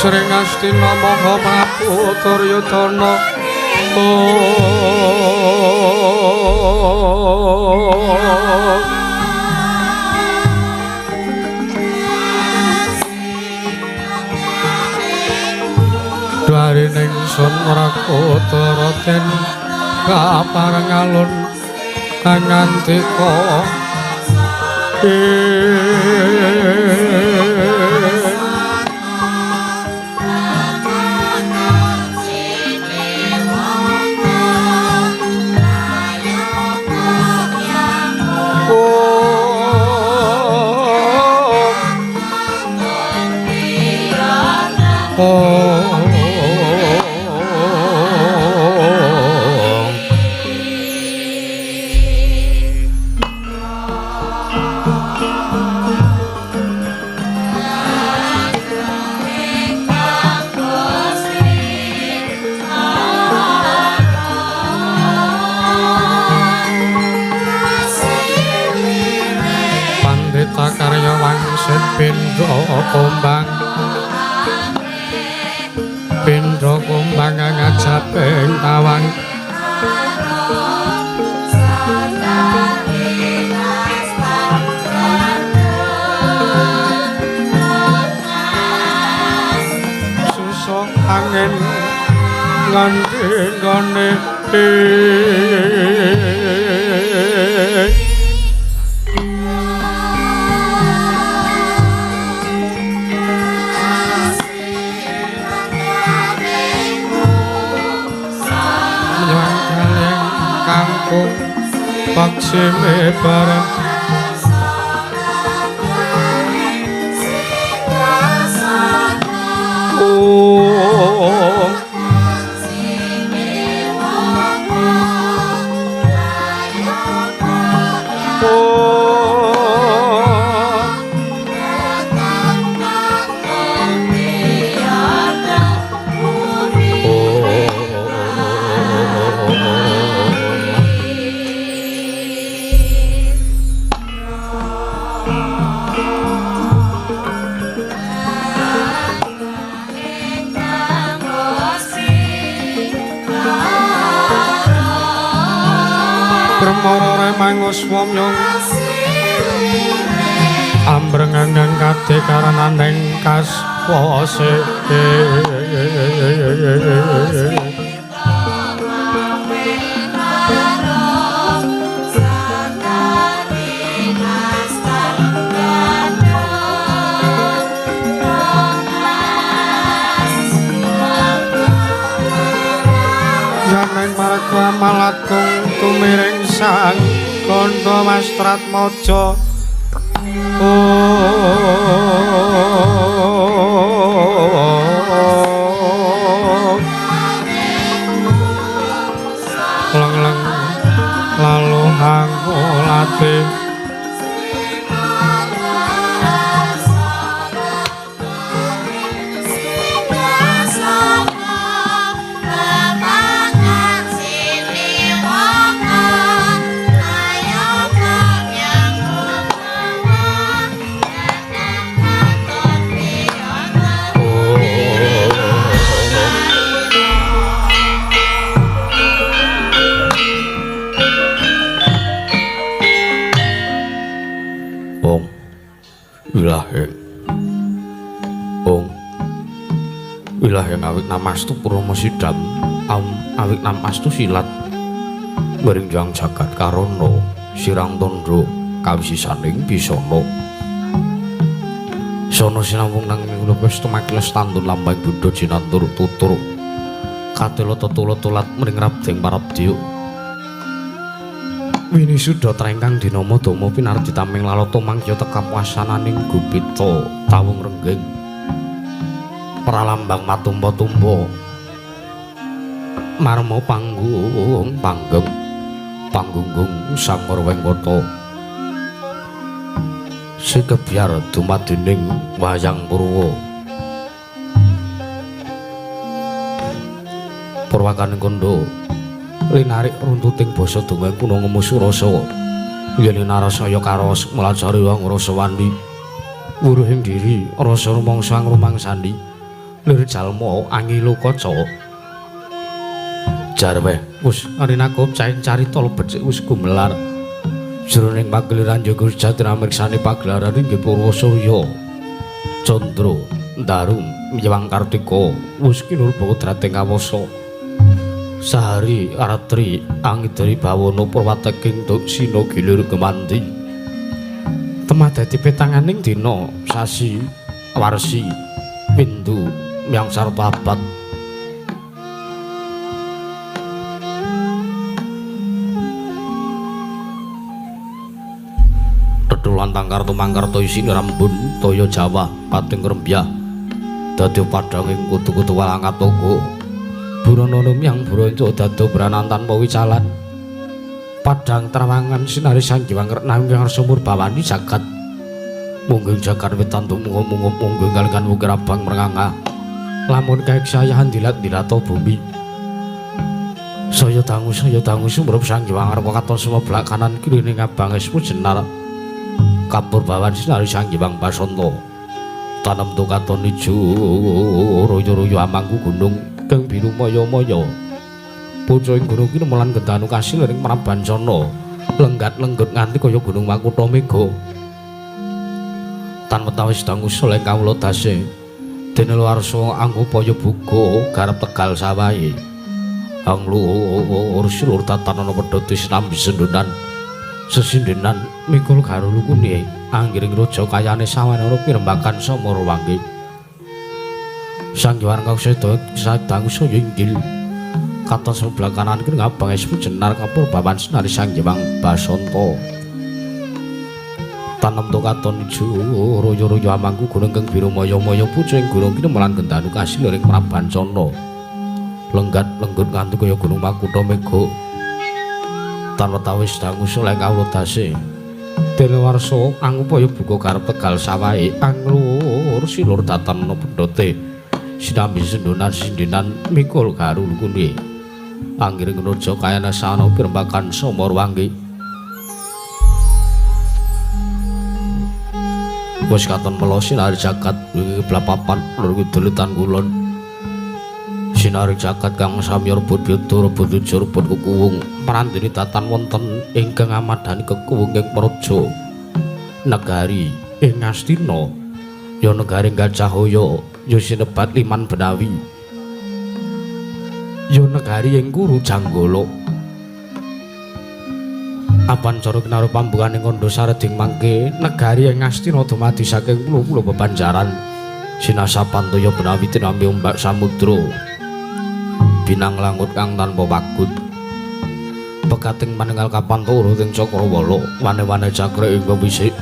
Sring Astina Maha Prabu Duryudana. Dwarining sun Rakutara den kapareng alun ngandika Kumbang pindha kumbang ngajaping tawang susuk angin ngendi-nggone. Paksime bareng oh. Manguswamyong ambrengangan kade karenaning kaswase. Janen marga malatung tumiring sang Kandha Wastratmaja. Leng-leng lalu hangulate Wilaheng awit namastu purama sidam awit namastu silat maring jang jagat karana sirang tandha kawisisaning bisana sono sinambung nang lupus tumakiles tandun lambang budha jinantur tutur katela tetula tulat mring rabdeng parabdya winisuda trengkang dinama dama pinardi tameng lalata mangkya tekapuasananing gupita tawung rengging pralambang matumpa-tumpa marma panggung panggeng panggunggung sangor wengkata sikebyar dumadining wayang purwa purwakaning kandha linarik runtuting basa dongeng kuna ngemus rasa yen narasaya karos melajari wang rasa wandi wuruhing diri rasa rumangsa ngrumangsani Lir jalma angilu kaca. Jarweh wis arinako caing carita becik wis gumelar. Jroning pageliran jaga sejati amirsani pagelaran inggih Purwa Surya Candra Ndaru Hyang Kartika wis kinurba kodrating kawasa. Sahari ratri angidari bawana purwateking duksina gilir gemanti. Temah dadi petanganing dina sasi warsi windu myang sarta abad. Tetulan tangkar tumangkar isine rambun toya Jawa pating rembya dadi padhanging kutu-kutu walangat toko burono myang buronco dado branan tanpa wicalan padhang trawangan sinari sanggiwang renang ngarsa murbawani jagat mungging jagat wetan tumunga-munga mungging kalingan wukir abang mrenganga lamun kaeksayahan dilat-dilata bumi saya dangu sumrup sanggiwang arpa katon sumeblak kanan kiri ning abang esmu jenar kapur bawan sinari sanggiwang basanta tanem tukaton ijo royo-royo amangku gunung kang biru maya-maya pucuking gunung kinemelan gendanu kasil ing Prabancana lenggat-lenggut nganti kaya gunung Makutha Mega tan wetawis dangu soleh kawula dase dene warsa angupaya buka garap tegal sawahe anglur silur tatanana pedhot sinambi sendunan sesindenan mikul garulukune anggiring raja kayane sawana pirembakan samara wangke Sang Hyang Kauseda sadang saya inggil katon sebelah kanan kiri ngabang esmu jenar kapur bawan sinari Sang Hyang Basanta tanem to katon ijo royo-royo amangku gunung kang biru maya-maya pucuking gunung kinemelan gendanu kasil ing Prabancana lenggat-lenggut nganti kaya gunung Makutha Mega tan wetawis dangu soleh kawula dase dene warsa angupaya buka garep tegal sawahe anglur silur datan ana pendhote sinambi sendonan sindenan mikul garulukune anggiring raja kayana sana pirembakan samara wangke wis katon mela sinari jagat wingi blapapan lur kidul tan kulon sinari jagat kang samya rebut biyuda rebut uja rebut kukuwung prandene datan wonten ingkang amadhani kekuwung ing praja negari ing Ngastina ya negari Gajahaya ya sinebat Liman Benawi ya negari ing Kuru Janggala apan cara kinaruh pambukaning kandha sareding mangke negari ing Ngastina dumadi saking pulo-pulo bebanjaran sinasapan toya Benawi tinampi ombak samudra binang langut kang tanpa wagut pekating manunggal kapan turu ing Cakrawala wane-wane cakra ing wisik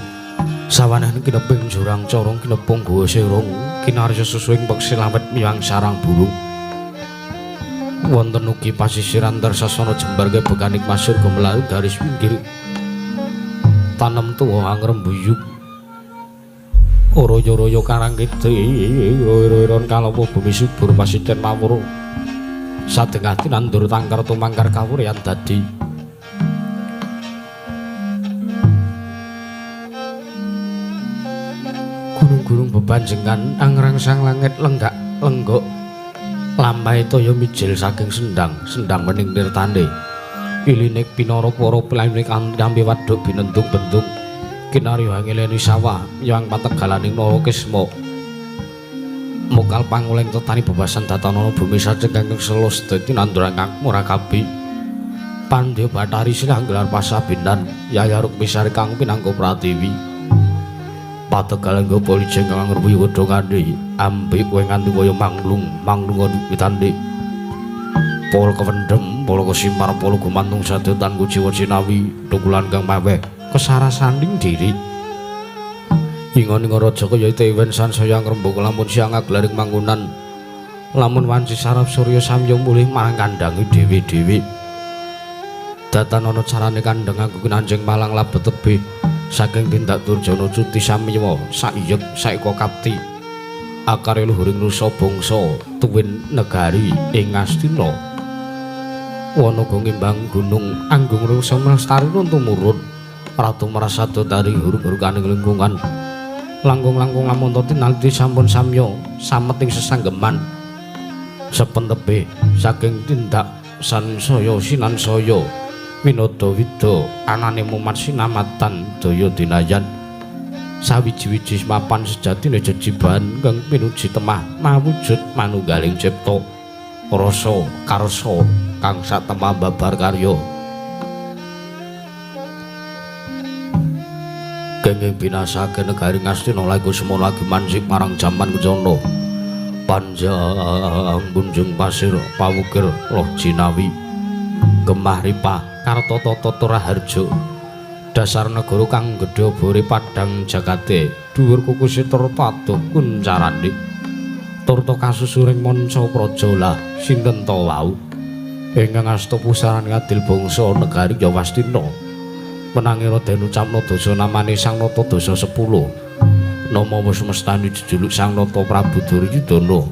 sawanane kineping jurang corong kinepung guwa serong kinarya susuing peksi lawet miyang sarang burung wonten ugi pasisiran tersasana jembar bekanik pasir gumelayu garis pinggir tanem tuwa angrembuyuk oroyo-royo karang kidul ro-ro-ron kalawa bumi subur pasiten mawur sadengah tinandur tangkar tumangkar kawuryan dadi gunung-gunung bebanjengan angrangsang langit lenggak lenggok lampahe toya mijil saking sendang sendang wening nirtane ilinik pinara para pelanik nampi waduk binentung-bentung kinarya angeleni sawah yang pategalaning Narakisma mokal panguleng tetani bebasan datanana bumi sajeng kang selus dadi nanduran kang murakabi Pandya Bathari silah gelar pasabinan Yaya Rukmisari kang pinangka pratiwi pategalan gopo lijeng kang ngruwi wedhongane ambek kowe nganti kaya manglung manglung witande pol kewendem pol kesimar pol gumantung sadotan kuciwa cinawi tukulan kang maweh kesarasaning diri ingon-ingon raja kaya tewen sansaya ngrembaka lamun siang aglaring manggonan lamun wanci sarap surya samya mulih marang kandhange dhewe-dhewe datan ana carane kandhang aku kinanjing malang labet tebih saking tindak durjana cuti samya saiyek saeka kapti akare luhuring nusa bangsa tuwin negari ing Ngastina wana ngimbang gunung anggung rusa melestari tumurun ratu merasa dari huruf-hurukaning lingkungan Langkung-langkung lamun tinalti sampun samya sameting sesanggeman sepentebe saking tindak sansaya sinansaya winada wida anane mumat sinamatan daya dinayan sawiji-wiji mapan sejatine jejibahan kang pinuji temah mawujud manunggaling cipta rasa karsa kang satemah babar karya. Kenging binasake negari Ngastina lagu semono lagi mansik marang jaman kencana panjang bunjung pasir pawukir loh jinawi gemah ripah kartata tata raharja dasar negara kang gedhe bore padhang jagate dhuwur kukuse turta adoh kuncarane turta kasusuring manca praja lah sinten ta wau ingkang asta pusaran ngadil bangsa negari Yawastina menangi Raden ucapna dasa namane Sang Nata dasa 10 nama wis mestani jejuluk Sang Nata Prabu Duryudana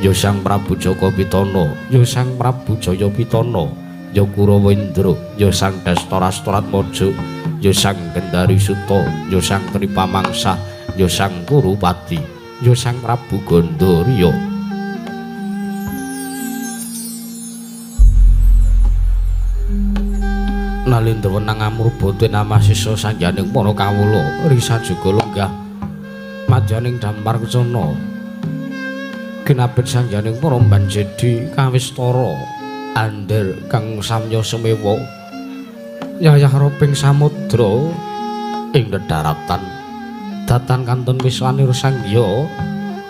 ya Sang Prabu Jaka Pitana ya Sang Prabu Jaya Pitana ya Kurawendra ya Sang Dastarastratmaja ya Sang Gendari Suta ya Sang Tripamangsa ya Sang Kurupati ya Sang Prabu Gandharya. Nalindra wenang amruba tinamasisa sangyaning para kawula risa juga lenggah madyaning dampar kencana ginabet sangyaning para mbanjedi kawistara andher kang samya semewa yayah roping samudra ing dedaratan datan kantun wiswanir sangya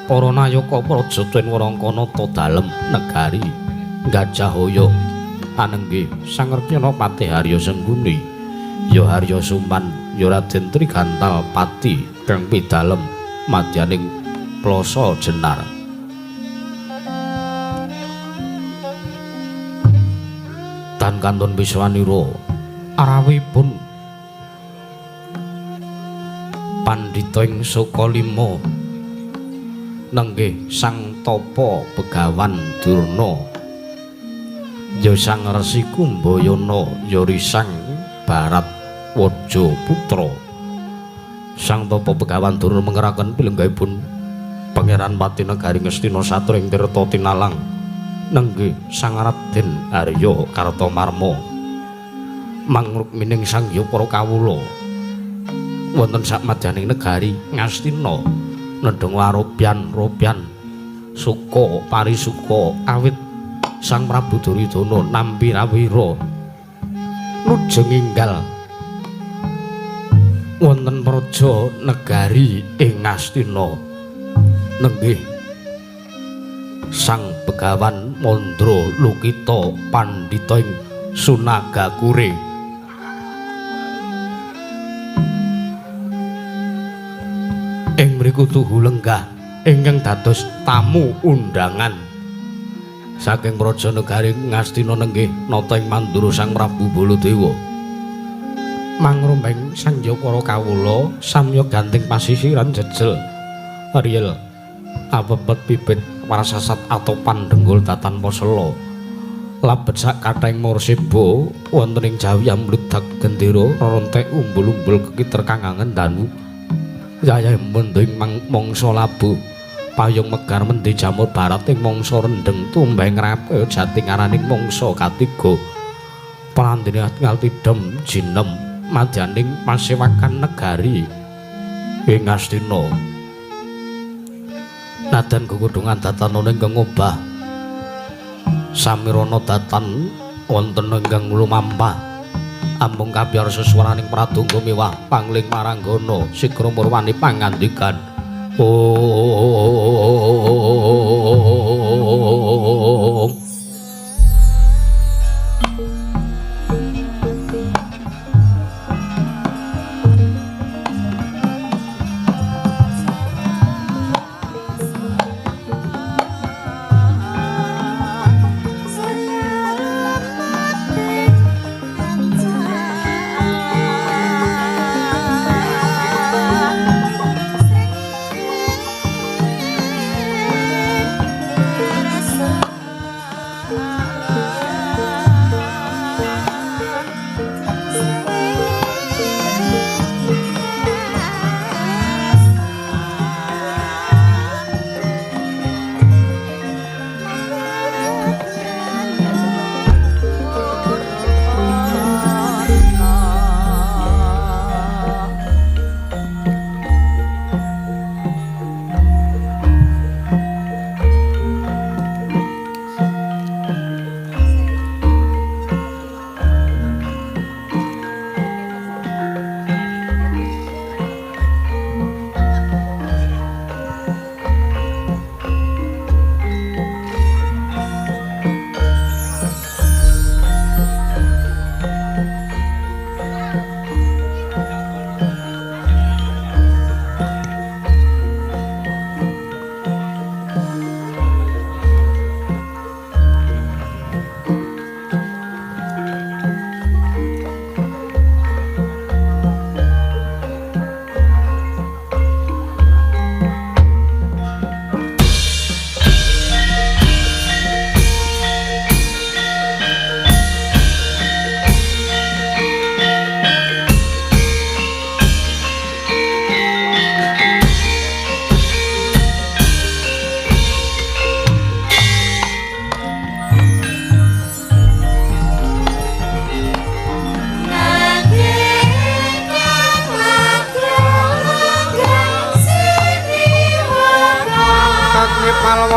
para nayaka praja ten warangkanata dalem negari Gajahaya anengge Sang Rekyana Patih Harya Sengguni ya Harya Suman ya Raden Trigantal Pati kang pidalem madyaning Plasa Jenar. Tan kantun wiswanira arawipun pandhita ing Sukalima nenggih Sang Tapa Begawan Durna ya Sang Resi Kumbayana ya Risang Barat Waja Putra. Sang Tapa Begawan Durna mengeraken pilenggahipun Pangeran Pati Negari Ngastina Satria ing Tirta Tinalang nenggih Sang Raden Arya Kartamarma mangrukmining sangya para kawula wonten samadyaning negari Ngastina nedhong aropyan ropyan suka parisuka awit Sang Prabu Duryudana nampi rawira nuju nginggal wonten praja negari ing Ngastina nenggih Sang Begawan Mandra Lukita pandhita ing Sunagakure. Ing mriku tuhu lenggah ingkang dados tamu undangan saking praja negari Ngastina nenggih nata ing mandura Sang Prabu Baladewa. Mangrembeng sangya para kawula samya ganting pasisiran jejel riyel apepet bibit prasasat atopan dhenggul datan pasela labet sak kathahing murseba wonten ing jawi amludak gendera rerontek umbul-umbul kekiter kang angen danu yayahe mendho ing mangsa labuh payung megar mendhe jamur barat ing mangsa rendheng tumbeng rape jati ngaraning mangsa katiga prandene ngaltidem jinem madyaning pasewakan negari ing Ngastina. Nadan gegudungan datan ingkang ngobah samirana datan wonten ingkang lumampah amung kabyar seswaraning pradonga miwah pangling maranggana sigra murwani pangandikan. Om.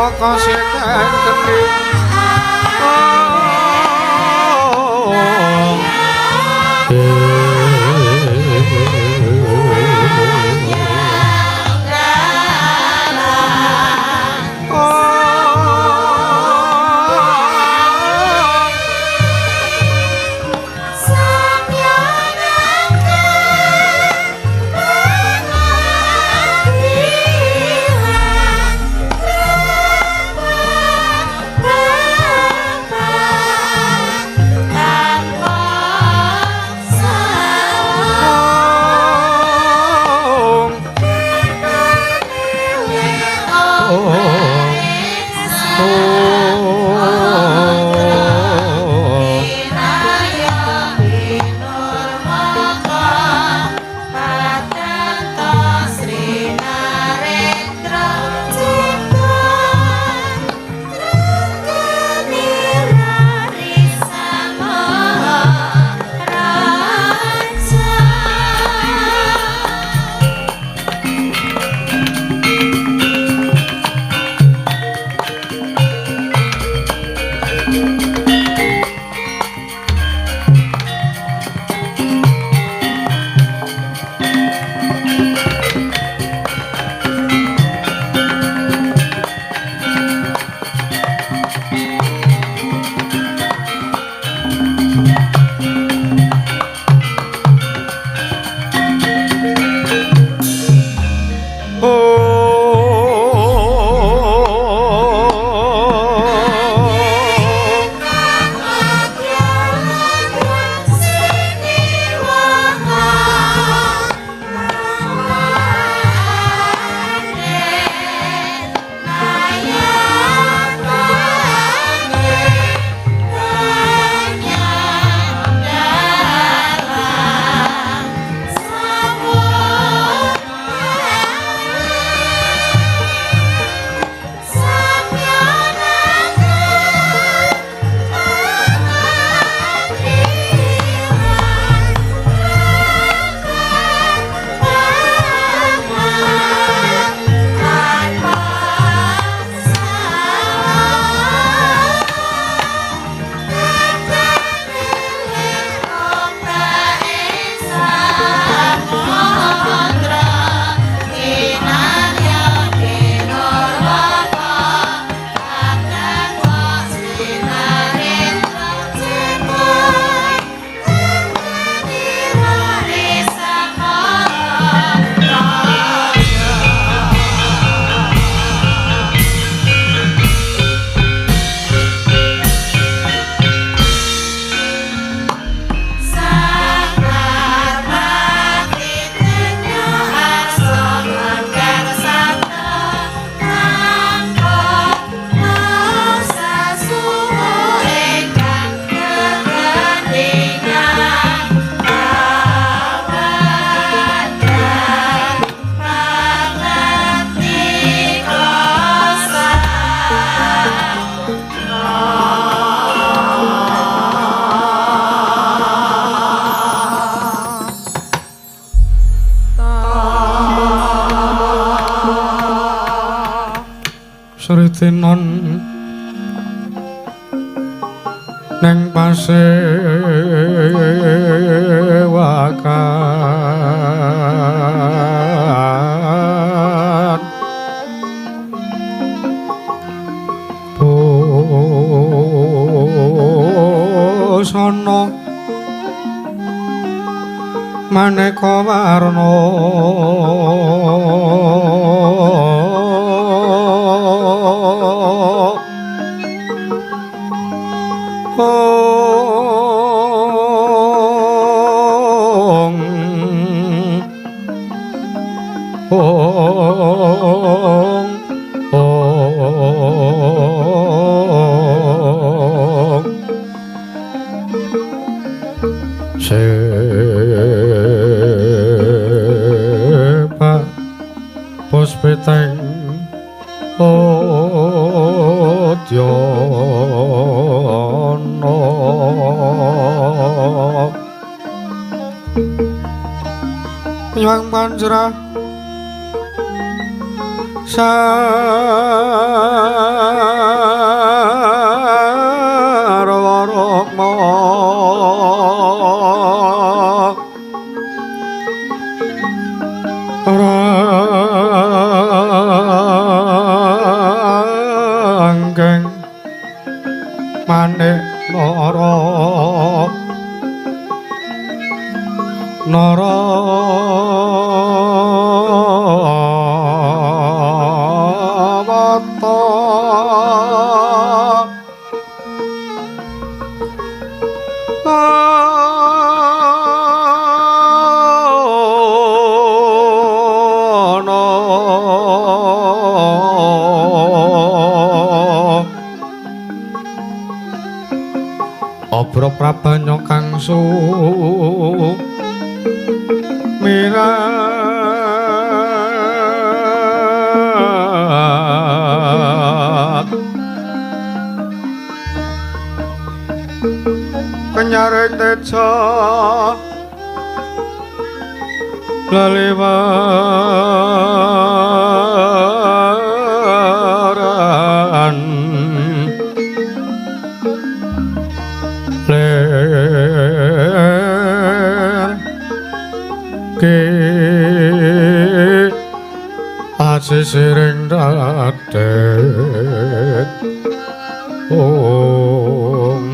Saka setan geni. Sritinon neng pasewakan busana maneka warna. Ong ong sepak puspiteng odyana. Nyuwang panjra Sumirat kenyaring teja lelewaran ler ke asisiring dadet ong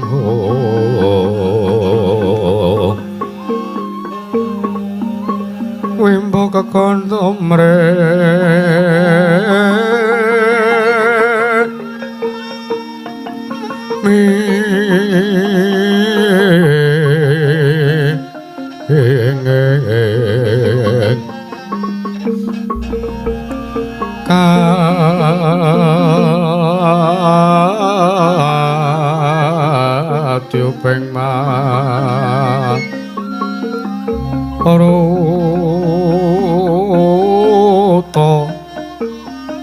wimbo kekondo mre mi katyuping ma ruta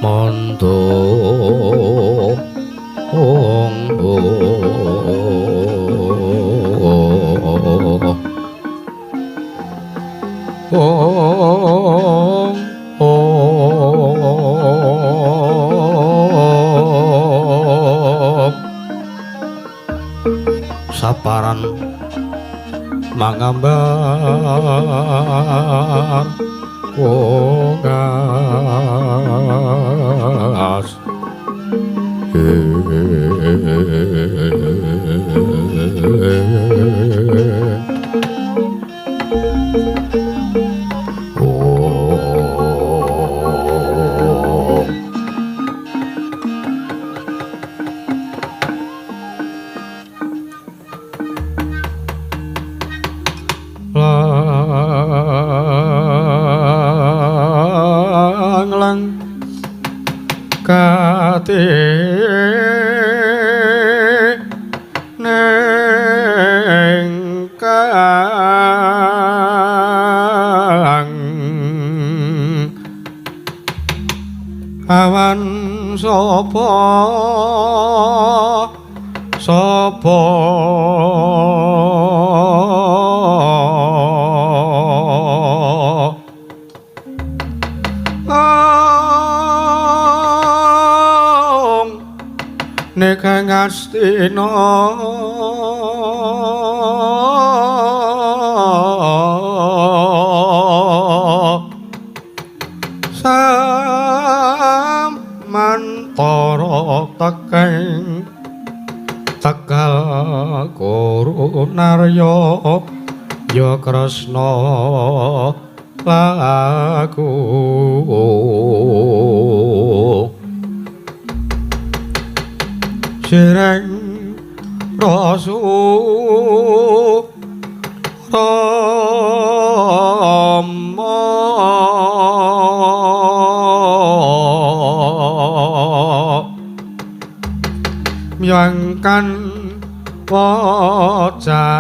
mando ong ong saparan mangambar kongas lang kate neng kang awan sapa sapa nek ngastina samantara tekeng tegal kurunarya ya Kresna laku sireng rasu rama miyangkan wajah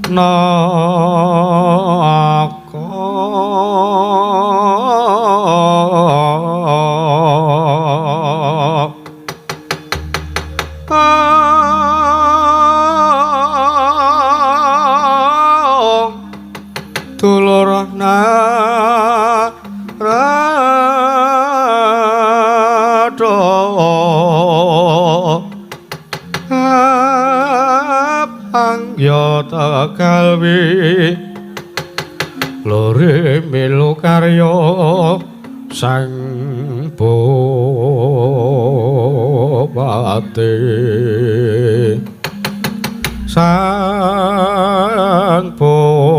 naka dulur narado abang ya tegalwi lore melu karya sang bupati sang bupati.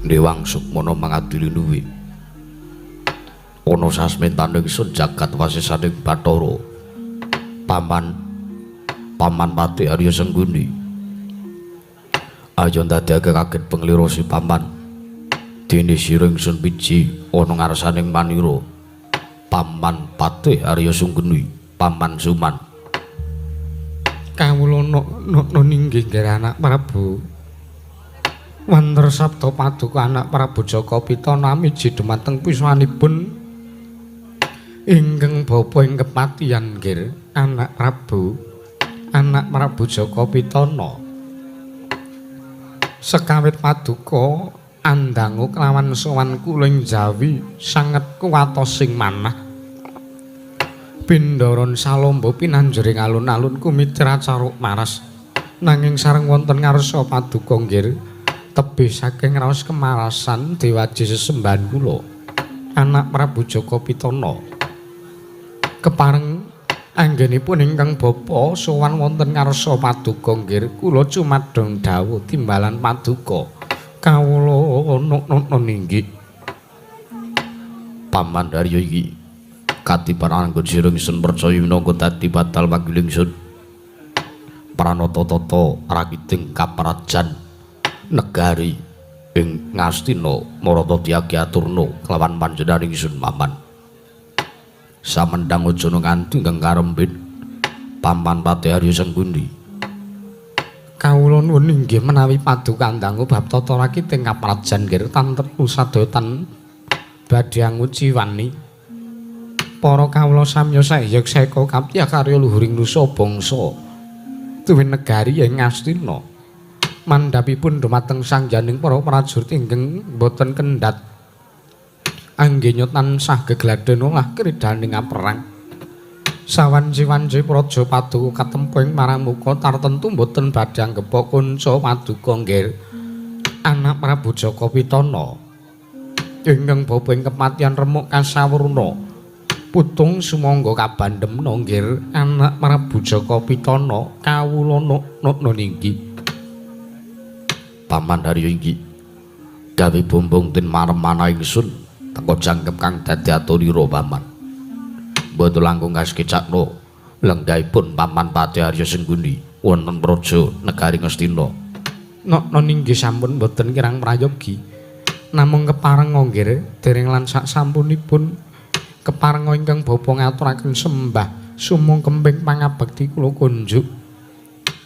Dewang Sukmana mangadili nuwi ana sasmentaning sun jagat wasisaning Bathara. Paman Paman Patih Arya Sengguni. Aja ndadekake kaget penglira si Paman. Dene sira ingsun piji ana ngarsaning manira. Paman Patih Arya Sengguni, Paman Suman. Kawula nok ninggih nggih anak Prabu. Wanter sabda paduka anak Prabu Jaka Pitana miji dumateng piswanipun ingkang bapa ing kepatihan nggih anak Prabu, anak Prabu Jaka Pitana. Sekawit paduka andangu kelawan sowan kula ing Jawi sanget kuwatosing manah. Pindaran salamba pinanjering alun-alun kumitra caruk maras. Nanging sareng wonten ngarsa paduka nggih tebih saking raos kemarasan dewaji sesembahan kula anak Prabu Jaka Pitana. Kepareng anggenipun ingkang bapa sowan wonten ngarsa paduka nggih kula cumadong dawuh timbalan paduka kawula nuk-nuk ninggih. Paman Arya iki katipan anggon sira ingsun percaya minangka dadi batal wakil ingsun. Pranata tata rakiting kaprajan negari ing Ngastina marata tyagi aturna kelawan panjenengan ingsun Paman. Samendang aja nganti ingkang karembit Paman Patih Arya Sengguni. Kawula nuwun inggih menawi paduka andangu bab tata rakiting kaprajan nggih tantetu sadaya tan badhe anguciwani. Para kawula samya sahyek seka kaptya karya luhuring nusa bangsa tuwin negari ing Ngastina. Mandhapipun dumateng sangjaning para prajurit ingkang boten kendhat anggenya tansah gegladhen olah kridaning perang. Sawanci-wanci praja paduka katempo ing marang muka tartentu boten badhe anggepa kanca paduka nggih anak Prabu Jaka Pitana ingkang bapa ing kepatihan remuk kasawurna. Putung sumangga kabandemna nggih anak Prabu Jaka Pitana kawula nuk ninggi. Paman Arya inggih gawe bombong ten marem manah ingsun teka jangkep kang dadi aturira Paman. Mboten langkung kasekecakna lenggahipun Paman Patih Arya Sengguni wonten praja negari Ngastina. Nok ninggih sampun mboten kirang prayogi. Namung kepareng nggih dereng lan sak sampunipun kepareng ingkang bapa ngaturaken sembah sumungkemping pangabekti kula kunjuk.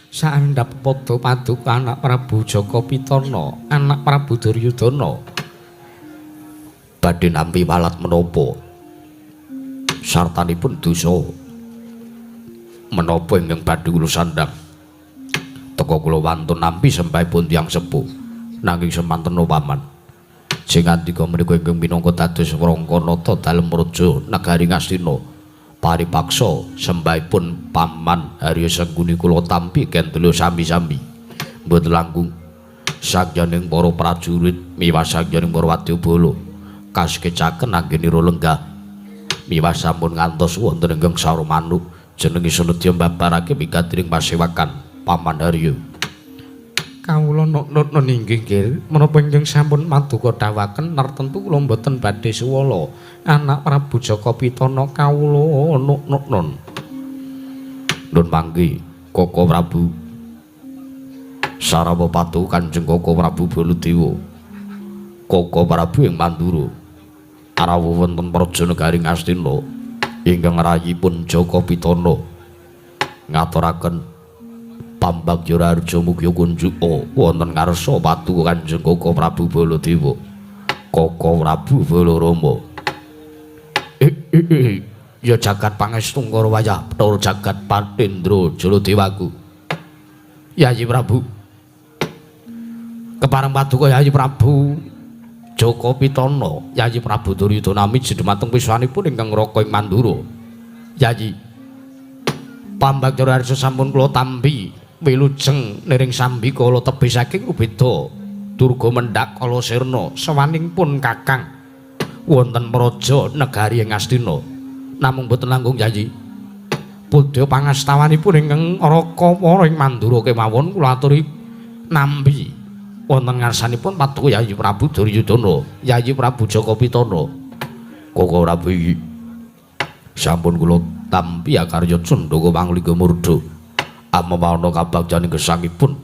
Saandhap padha paduka anak Prabu Jaka Pitana, anak Prabu Duryudana. Badhe nampi walat menapa? Sartanipun dosa menapa ingkang badhe kula sandhang? Teka kula wantun nampi sembahipun tiyang sepuh. Nanging semanten Paman. Sing ngandika menika ingkang minangka dados wrangkanata dalem praja negari Ngastina. Paripaksa sembahipun Paman Arya Sengguni kula tampi kendela sami-sami. Mboten langkung sakjaning para prajurit miwah sakjaning para wadyabala kaskecaken anggenira lenggah miwah sampun ngantos wonten ingkang sawra manuk jenenge senedya mbabarake migatiring pasewakan Paman Arya. Kawula nuk ninggih nggih menapa ingkang sampun paduka dawuhaken nertentu kula mboten badhe suwala anak Prabu Jaka Pitana kawula nuk nun. Nun mangke Koko Prabu Sarawa patu Kanjeng Koko Prabu Baladewa. Koko Prabu ing Mandura arawuh wonten praja negari Ngastina ingkang rayipun Jaka Pitana ngaturaken pambagya raharja mugi kunjuka wonten ngarsa paduka Kanjeng Koko Prabu Baladewa. Koko Prabu Balarama. Ya jagat pangestu Kara wayah Bathara jagat Patendra Jaladewaku. Yayi Prabu. Kepareng paduka Yayi Prabu Jaka Pitana, Yayi Prabu Duryudana miji dumateng piswanipun ingkang raka ing Mandura. Yayi pambagya raharja sampun kula tampi wilujeng niring sambi kala tebih saking rubeda durga mendhak kala sirna sawaning pun kakang wonten praja negari ing Ngastina. Namung boten langkung Yayi pudya pangastawanipun ingkang raka para ing Mandura kemawon kula aturi nampi wonten ngarsanipun paduka Yayi Prabu Duryudana, Yayi Prabu Jaka Pitana. Koko Prabu iki sampun kula Tampi akarya candaka panglingga murda. Amawana kabagyan gesangipun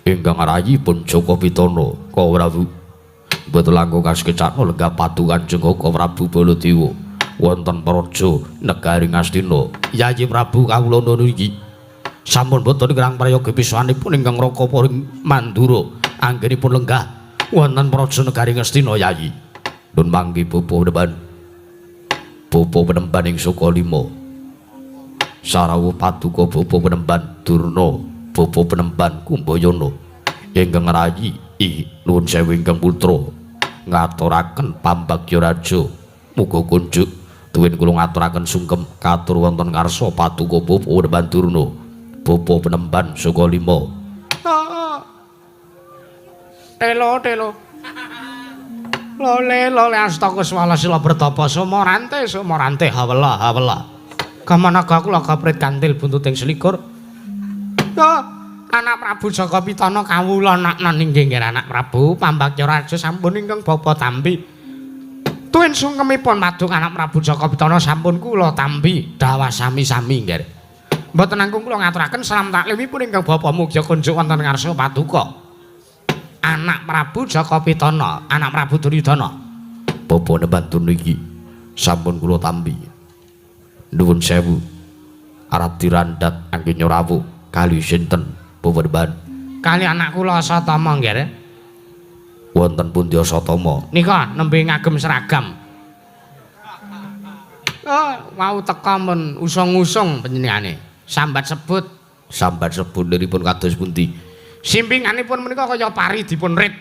ingkang rayipun Jaka Pitana Ka Prabu. Mboten langkung kasekecakna lenggah padu Kanjeng Kaka Prabu Baladewa wonten praja negari Ngastina. Yayi Prabu kawula niki sampun boten kirang prayoga pisanipun ingkang raka paring Mandura anggenipun lenggah wonten praja negari Ngastina Yayi. Nun mangke bapa penemban. Bapa penemban ing Sukalima. Sarawuh paduka bapa penemban Durna, bapa penemban Kumbayana ingkang rayi nuwun sewu ingkang putra ngaturaken pambagya raja. Muga kunjuk tuwin kula ngaturaken sungkem katur wonten ngarsa paduka bapa penemban Durna, bapa penemban Sukalima. Telo telo. Lole lole astaka swala sila bertapa sumorante sumorante hawela hawela. Kamanaga kula gaprit kantil buntuting selikur. Oh, anak Prabu Jaka Pitana kawula naknan inggih nggih anak Prabu pambagya raja sampun ingkang bapa tampi. Tuwin sungkemipun maduk anak Prabu Jaka Pitana sampun kula tampi dawah sami-sami nggih. Mboten langkung kula ngaturaken salam taklimipun ingkang bapa mugi kunjuk wonten ngarsa paduka. Anak Prabu Jaka Pitana, anak Prabu Duryudana. Bapa nemban niki sampun kula tampi. Nuwun sewu. Arep dirandhat anggen rawuh kali sinten bapa nemban? Kali anak kula Satama nggih. Wonten pundi Satama? Nika nembe ngagem seragam. Oh, wau teka mun usung-usung panjenengane. Sambat sebut. Sambat sebut liripun kados pundi? Simpinganipun menika kaya pari dipun rit.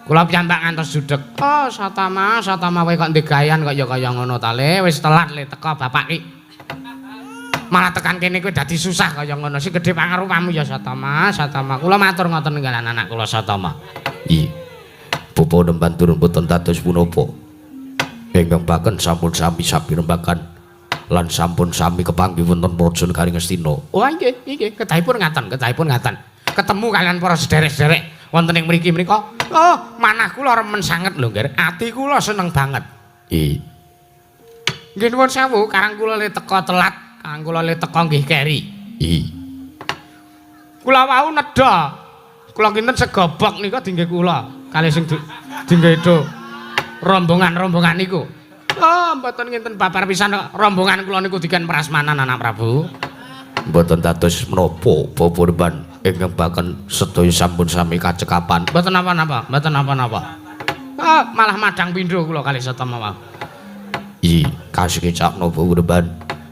Kula piyambak ngantos judeg. Oh, Satama, Satama kowe kok ndegayan kok ya kaya ngono ta le, wis telat le teka bapak ki. Malah tekan kene kowe dadi susah kaya ngono. Sing gedhe pangarupamu ya Satama, Satama. Kula matur ngoten ninggalan anak kula Satama. Iya. Bapa nemban turun boten dados punapa. Ingkang baken sampun sami sapirembakan lan sampun sami kepanggih wonten praja negari Ngastina. Oh nggih, nggih, kedahipun ngaten, kedahipun ngaten. Ketemu kalian para sederek-sederek wonten ing mriki menika. Oh, manah kula remen sanget lho, Nggih. Ati kula seneng banget. Iya. Nggih nuwun sewu, karang kula le teka telat, karang kula le teka nggih keri. Iya. Kula wau nedha. Kula kinten segobok nika dinggih kula kalih sing dinggih do rombongan-rombongan niku. Oh, mboten nginten babar pisan rombongan kula niku diken prasmanan anak Prabu. Mboten dados menapa bapa nemban ingkang baken sedaya sampun sami kacekapan. Mboten napa-napa, mboten napa-napa. Oh, malah madang pindho kula kalih Satama wau. Iya, kasekecakna bapa nemban.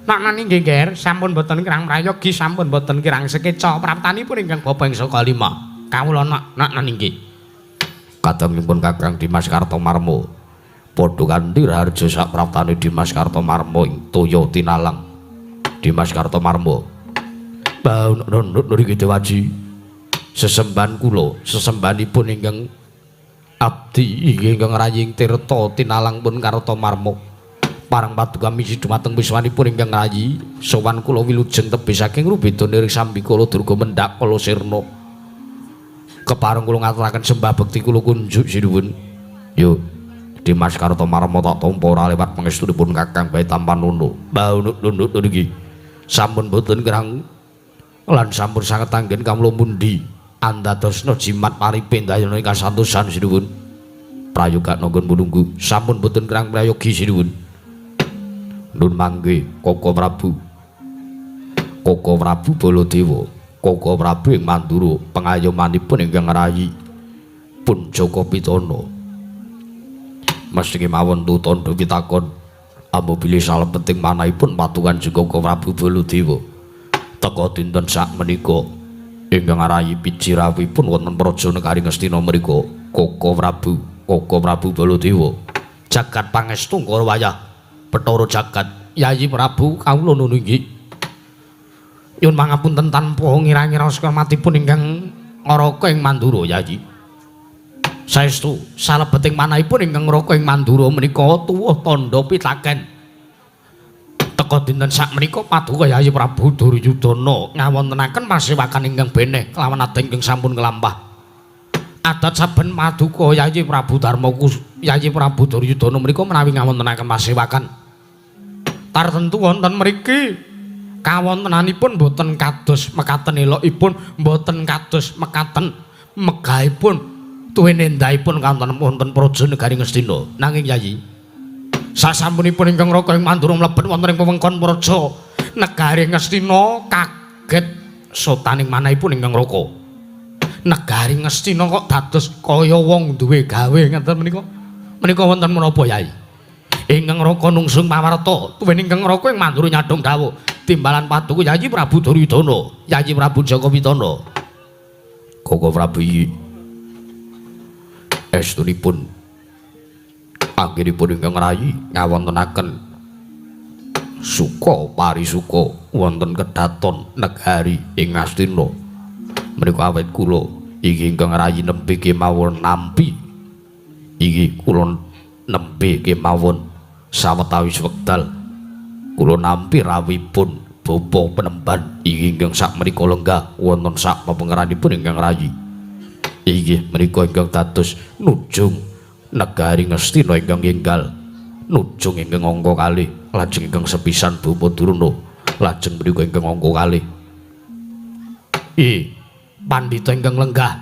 Maknane nggih, Nger, sampun mboten kirang prayogi, sampun mboten kirang sekeca praptanipun ingkang bapa ing Sukalima. Kawula nak nggih. Kadangipun Kakang Dimas Kartomarmo. Padha kanthi raharja sapraptane Dimas Kartomarmo ing toya tinalang. Dimas Kartomarmo. Bau nunut nriki Dewaji. Sesembahan kula, sesembahanipun ingkang abdi ingkang raying tirta tinalang pun Kartomarmo. Parang paduka misi dumateng wiswanipun ingkang rayi, sowan kula wilujeng tebih saking rubeda niring sambikala durga mendhak kala sirna. Kepareng kula ngaturaken sembah bekti kula kunjuk sinuwun. Yo Dimas Kartomarmo tak tampa ora lewat pangestunipun Kakang bae Tampanana. Bau nunut niki sampun boten kirang lan sampun sanget anggen kawula mundi andadosna jimat paripe ndayana ing kasantosan sinuwun. Prayoga nanggon mununggu sampun boten kirang prayogi sinuwun. Nun mangke Kaka Prabu. Kaka Prabu Baladewa, Kaka Prabu ing Mandura pengayomanipun ingkang rayi pun Jaka Pitana. Mesti kemawon tutandha pitakon ambo bilih salebeting manahipun patukan Kaka Prabu Baladewa. Teka dinten sakmenika ingkang rayi piji rawuhipun wonten praja negari Ngastina mriku Kaka Prabu, Kaka Prabu Baladewa. Jagat pangestu ngara wayah Bathara jagat Yayi Prabu kawula nuwun inggih. Nyuwun pangapunten tanpa ngira-ngira sakermatipun ingkang ngraka ing Mandura Yayi. Saestu salebeting manahipun ingkang ngraka ing Mandura menika tuwuh tandha pitaken. Teka dinten sakmenika paduka Yayi Prabu Duryudana ngawontenaken pasewakan ingkang beneh kelawan adat ingkang sampun nglampah. Adat saben paduka Yayi Prabu Darmaku Yayi Prabu Duryudana menika menawi ngawontenaken pasewakan Tartentu wonten mriki kawontenanipun boten kados mekaten elokipun, boten kados mekaten megahipun tuwin endahipun kawonten wonten Praja Negari Ngastina. Nanging Yayi, sasampunipun ingkang Raka ing Mandura mlebet wonten ing wewengkon Praja Negari Ngastina kaget sotaning manahipun ingkang Raka. Negari Ngastina kok dados kaya wong duwe gawe ngeten menika. Menika wonten menapa Yayi? Ingkang Raka nungsung pawarta tuwin ingkang Raka ing Mandura nyadhong dawuh timbalan paduka Yayi Prabu Duryudana, Yayi Prabu Jaka Pitana. Koko Prabu estunipun anggenipun ingkang rayi ngawontenaken suka parisuka wonten kedaton negari ing Ngastina. Menika awit kula iki ingkang rayi nembe kemawon nampi iki kula nembe kemawon sawetawis wekdal kula nampi rawuhipun bapa penemban iki ingkang sakmenika lenggah wonten sak pepengeranipun ingkang rayi. Inggih menika ingkang dados nujung negari Ngastina ingkang enggal nujung ingkang angka kalih lajeng ingkang sepisan Bapa Durna lajeng menika ingkang angka kalih. I pandhita ingkang lenggah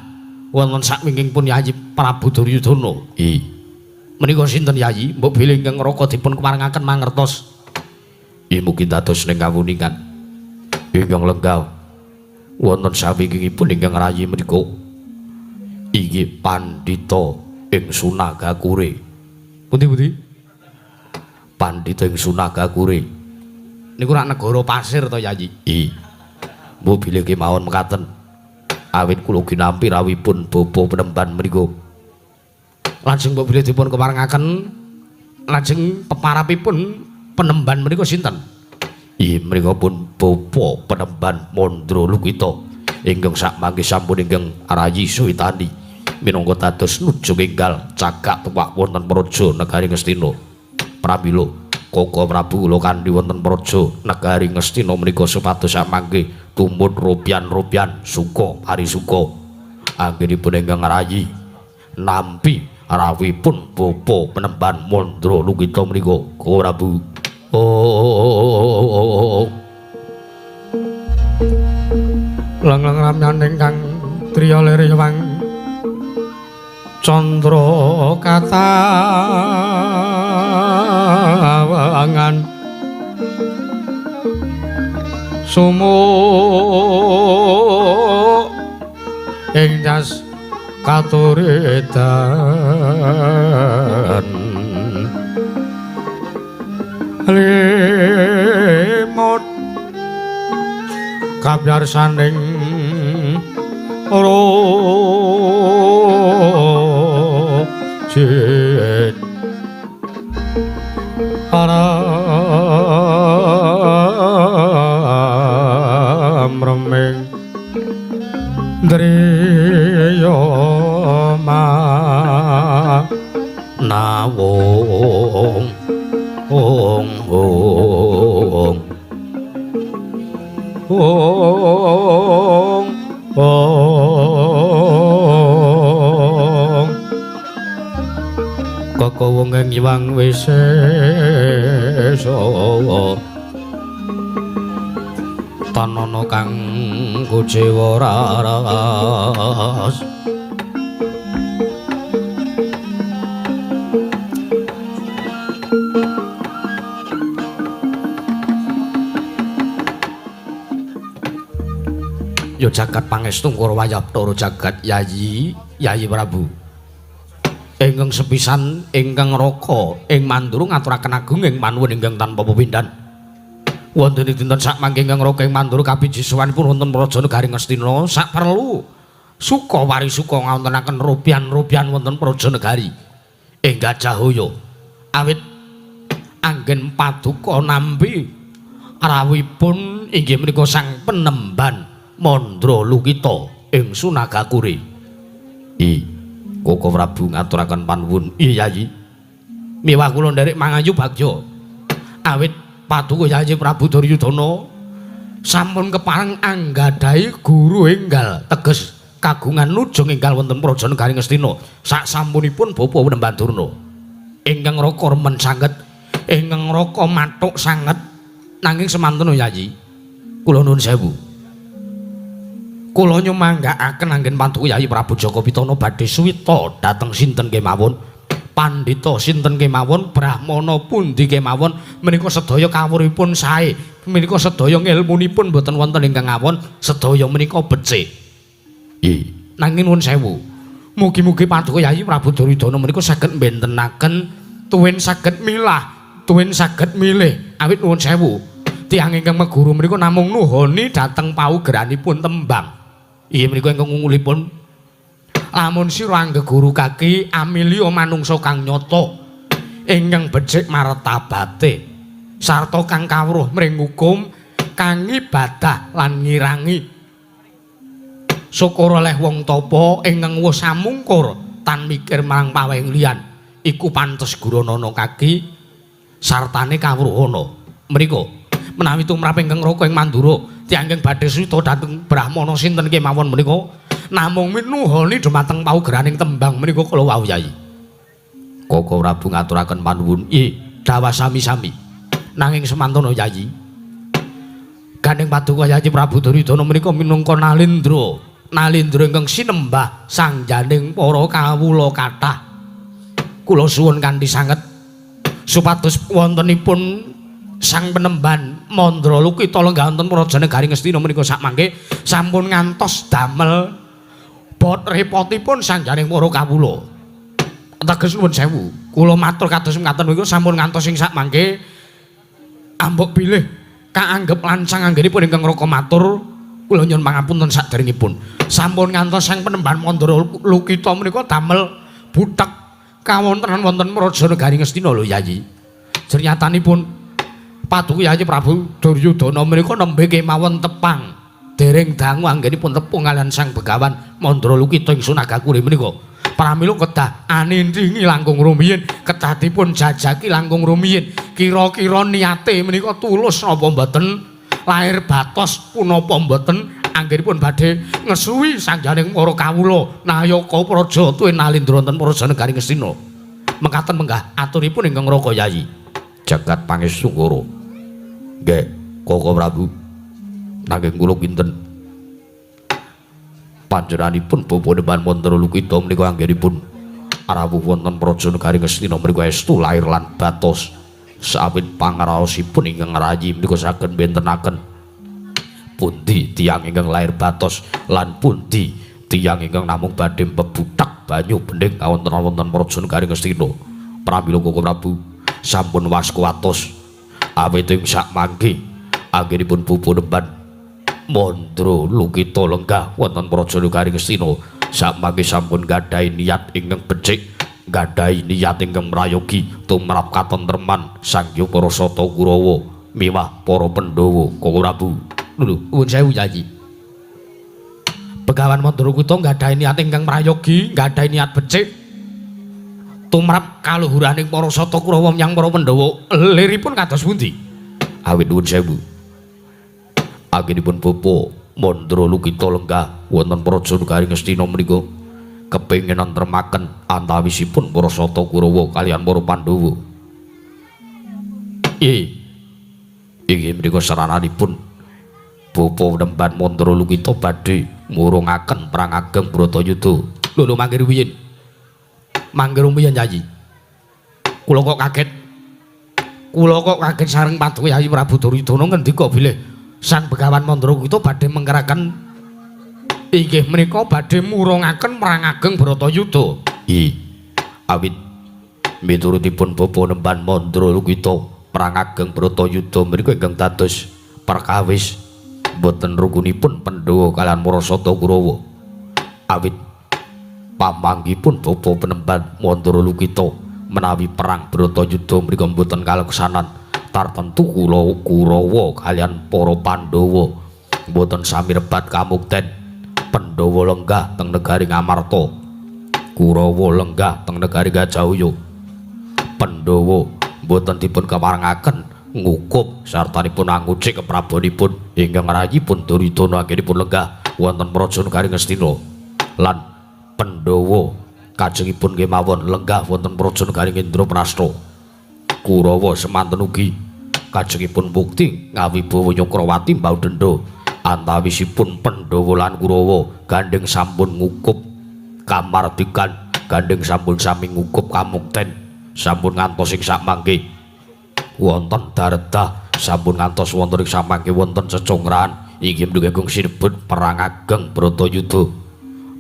wonten sakwingkingipun Yayi Prabu Duryudana. I menika sinten Yayi? Mbok bilih ingkang Raka dipun keparengaken mangertos. I mugi dados ning kawuningan ingkang lenggah wonten sawingkingipun ingkang rayi menika inggih pandhita ing Sunagakure. Pundi-pundi? Pandhita ing Sunagakure. Niku rak negara pasir to Yayi? I mbok bilih kemawon mekaten awit kula ginampi rawuhipun bapa penemban menika. Lajeng mbok bilih dipun keparengaken lajeng peparapipun penemban menika sinten? I menika pun bapa penemban Mandra Lukita ingkang sakmangke sampun ingkang rayi suwitani minangka dados nujung enggal cagak tuwak wonten Praja Negari Ngastina. Pramila Koko Prabu kula kandhi wonten Praja Negari Ngastina menika supados sakmangke tumut rupian-rupian suka parisuka anggenipun ingkang rayi nampi rawuhipun bapa penemban Mandra Lukita menika. Koko Prabu. Oh. Lang-lang ramyaning kang triya lere wang candra katawangan sumu ing jas katuridan limut kabyarsaning rojit aramreming driya nawung ong ong ong ong kekawung ing Hyang Wisesa tanana kang kuciwa raras. Yo jagat pangestu Kurawa Wayabthara jagat Yayi Yayi Prabu. Ingkang sepisan ingkang Raka ing Mandura ngaturaken agung ing panuwun ingkang tanpa pepindhan. Wonten ing dinten sakmangke ingkang Raka ing Mandura kapiji sowanipun wonten Praja Negari Ngastina saperlu suka warisuka ngawontenaken rupian-rupian wonten Praja Negari ing Gajahaya. Awit anggen paduka nampi rawuhipun inggih menika sang penemban Mandra Lukita ing Sunagakure. I Koko Prabu ngaturaken panuwun. Iya Yayi. Miwah kula nderek mangayu bagya. Awit paduka Yayi Prabu Duryudana sampun kepareng anggadhahi guru enggal teges kagungan nujung enggal wonten Praja Negari Ngastina. Sasampunipun Bapa Penemban Durna ingkang Raka remen sanget Ingkang Raka mathuk sanget nanging semanten Yayi. Kula nuwun sewu. Kula nyumanggaaken anggen paduka Yayi Prabu Jaka Pitana badhe suwita dhateng sinten kemawon. Pandhita sinten kemawon, brahmana pundi kemawon, menika sedaya kawruhipun sae, menika sedaya ngilmunipun boten wonten ingkang awon, sedaya menika becik. Nggih, nanging nuwun sewu. Mugi-mugi paduka Yayi Prabu Duryudana menika saged mbentenaken tuwin saged milah, tuwin saged milih. Awit nuwun sewu. Tiyang ingkang meguru menika namung nuhoni dhateng paugeranipun tembang. Inggih menika ingkang ngungulipun lamun sira anggeguru kaki amilya manungsa kang nyata ingkang becik martabate sarta kang kawruh mring hukum kang ngibadah lan ngirangi syukur oleh wong tapa ingkang wis samungkur tan mikir marang paweng liyan iku pantes guranana kaki sartane kawruhana. Mriku menawi tumrap ingkang Raka ing Mandura tiyang ingkang badhe suwita dhateng brahmana sinten kemawon menika namung minuhoni dumateng paugeraning tembang menika kala wau Yai. Koko Prabu ngaturaken panuwun. Nggih, dawah sami-sami. Nanging semantono Yayi. Gandeng paduka Yayi Prabu Duryudana menika minangka nalindra, nalindra ingkang sinembah sangjaning para kawula kathah. Kula suwun kanthi sanget supados wontenipun Sang Penemban Mandra Lukita lenggah wonten Praja Negari Ngastina menika sakmangke sampun ngantos damel bot repotipun sangjaning para kawula. Teges nuwun sewu, kula matur kados mekaten niku sampun ngantos ing sakmangke ambok bilih kaanggep lancang anggenipun ingkang Raka matur kula nyuwun pangapunten saderengipun. Sampun ngantos Sang Penemban Mandra Lukita menika damel buthek kawontenan wonten Praja Negari Ngastina lho Yayi. Jernyatanipun paduka Yayi Prabu Duryudana menika nembe kemawon tepang. Dereng dangu anggenipun tepung kaliyan Sang Begawan Mandra Lukita ing Sunagakure menika. Pramila kedah anindingi langkung rumiyin, kedah dipun jajaki langkung rumiyin. Kira-kira niate menika tulus napa mboten? Lair batos punapa mboten? Anggenipun badhe ngesuwi sangjaning para kawula nayaka praja tuwin nalindra wonten Praja Negari Ngastina. Mekaten menggah aturipun ingkang Raka Yayi. Jagat pangestu Kura. Nggih, Koko Prabu. Nanging kula kinten panjenenganipun Bapa Nemban Mandra Lukita menika anggenipun rawuh wonten Praja Negari Ngastina menika estu lair lan batos. Sawit pangraosipun ingkang rayi menika saged bentenaken pundi tiyang ingkang lair batos lan pundi tiyang ingkang namung badhe mbebuthak banyu bening kawontenan wonten Praja Negari Ngastina. Pramila Koko Prabu sampun waskuwatos awit ing sakmangke anggenipun Bapa Nemban Mandra Lukita lenggah wonten Praja Negari Ngastina sakmangke sampun gadhahi niat ingkang becik, gadhahi niat ingkang mrayogi tumrap katentreman Sang Hyang Para Sata Kurawa miwah para Pandhawa. Koko Prabu. Lho, nuwun sewu Yayi. Begawan Mandra Lukita gadhahi niat ingkang mrayogi, gadhahi niat becik tumrap kaluhuraning para Sata Kurawa menyang para Pandhawa. Liripun kados pundi? Awit nuwun sewu. Anggenipun Bapa Mandra Lukita lenggah wonten Praja Negari Ngastina menika kepengin nentremaken antawisipun para Sata Kurawa kaliyan para Pandhawa. Nggih. Inggih menika sarananipun Bapa Nemban Mandra Lukita badhe murungaken perang ageng Bratayuda. Lho lho mangke rumiyin. Mangke rumiyin Yayi. Kula kok kaget. Kula kok kaget sareng paduka Yayi Prabu Duryudana ngendika bilih Sang Begawan Mandra Lukita badhe mengkeraken inggih menika badhe murungaken perang ageng Bratayuda. Nggih. Awit miturutipun Bapa Nemban Mandra Lukita perang ageng Bratayuda menika ingkang dados perkawis boten rukunipun Pandhawa kaliyan para Sata Kurawa. Awit pamanggipun Bapa Penemban Mandra Lukita menawi perang Bratayuda menika mboten kaleksanan tartemtu kula Kurawa kaliyan para Pandhawa mboten sami rebat kamukten. Pandhawa lenggah teng negari Ngamarta, Kurawa lenggah teng negari Gajahwaya. Pandhawa mboten dipun keparengaken ngukup sartanipun angucik keprabonipun ingkang rayipun Duryudana anggenipun lenggah wonten Praja Negari Ngastina lan Pandhawa kajengipun kemawon lenggah wonten Praja Negari Indraprasta. Kurawa semanten ugi kajengipun bukti ngawibawa Nyakrawati mbau denda antawisipun Pandhawa lan Kurawa gandheng sampun ngukup kamardikan, gandheng sampun sami ngukup kamukten, sampun ngantos ing sakmangke wonten daredah, sampun ngantos wonten ing samangke wonten cecungrahan inggih menika ingkang sinebut perang ageng Bratayuda.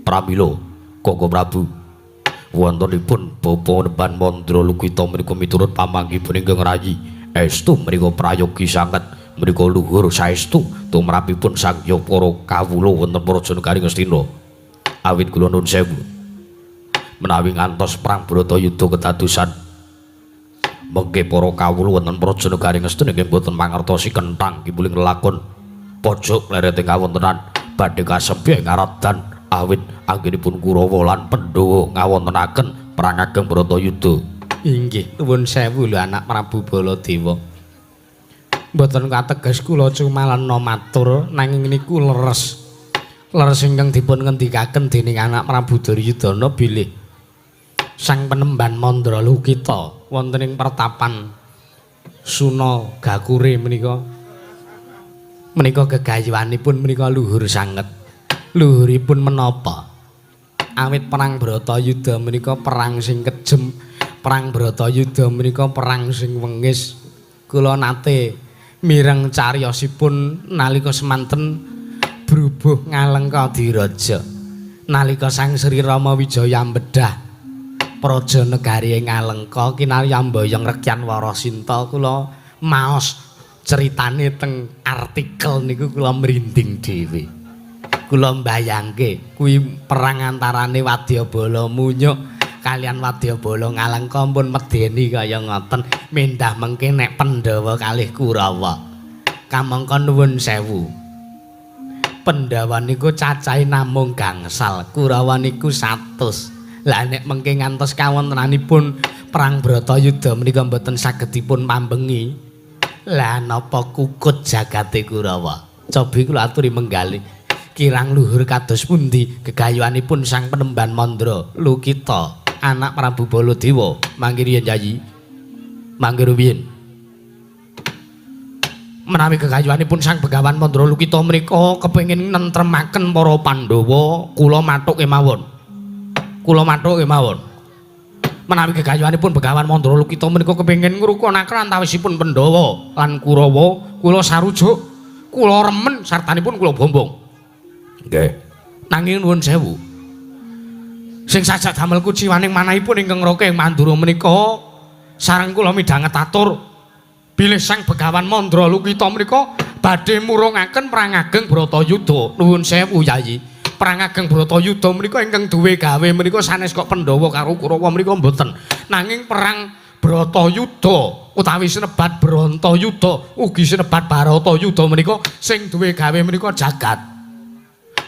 Pramila Koko Prabu wontenipun Bapa Nemban Mandra Lukita menika miturut pamanggihipun ingkang rayi estu menika prayogi sanget, menika luhur saestu tumrapipun sang hyang para kawula wonten Praja Negari Ngastina. Awit kula nuwun sewu menawi ngantos perang Bratayuda kedadosan mengke para kawula wonten Praja Negari Ngastina inggih boten mangertosi kenthang kipuling lelakon pojok lerete kawontenan badhe kasempyah ngaradan awit anggenipun Kurawa lan Pandhawa ngawontenaken perang ageng Bratayuda. Inggih, nuwun sewu lho anak Prabu Baladewa. Mboten kateges kula cumalena matur nanging niku leres. Leres ingkang dipun ngendikaken dening anak Prabu Duryudana bilih Sang Penemban Mandra Lukita wonten ing pertapan Suna Gakure menika menika gegayuhanipun menika luhur sanget. Luhuripun menapa? Awit perang Bratayuda menika perang sing kejem, perang Bratayuda menika perang sing wengis. Kula nate mireng cariyosipun nalika semanten brubuh Ngalengka Diraja. Nalika Sang Sri Rama Wijaya mbedhah praja negari ing Ngalengka kinarya mboyong Rekyan Warasinta, kula maos ceritane teng artikel niku kula mrinding dhewe. Kula mbayangke kuwi perang antarane Wadyabala Munyuk kalian Wadyabala Ngalengka pun medeni kaya ngoten, mendah mengke nek Pandhawa kalih Kurawa. Kamangka nuwun sewu. Pandhawa niku cacahe namung gangsal, Kurawa niku 100. Lah nek mengke ngantos kawontenanipun perang Bratayuda menika mboten saged dipun pambengi. Lah napa kukut jagate Kurawa? Cobi kula aturi menggalih. Kirang luhur kados pundi gegayuhanipun Sang Penemban Mandra Lukita anak Prabu Baladewa. Mangke riyen Yayi, mangke rumiyin. Menawi gegayuhanipun Sang Begawan Mandra Lukita menika kepengin nentremaken para Pandhawa, kula mathuk kemawon. Kula mathuk kemawon. Menawi gegayuhanipun Begawan Mandra Lukita menika kepengin ngrukunaken antawisipun Pandhawa lan Kurawa, kula sarujuk, kula remen sartanipun kula bombong. Nggih. Nanging nuwun sewu. Sing sajak damel kuciwaning manahipun ingkang raka ing Mandura menika sareng kula midhanget atur bilih Sang Begawan Mandra Lukita menika badhe murungaken perang ageng Bratayuda. Nuwun sewu Yayi. Perang ageng Bratayuda menika ingkang duwe gawe menika sanes kok Pandhawa karo Kurawa menika mboten. Nanging perang Bratayuda utawi sinebat Brantayuda ugi sinebat Baratayuda menika sing duwe gawe menika jagat.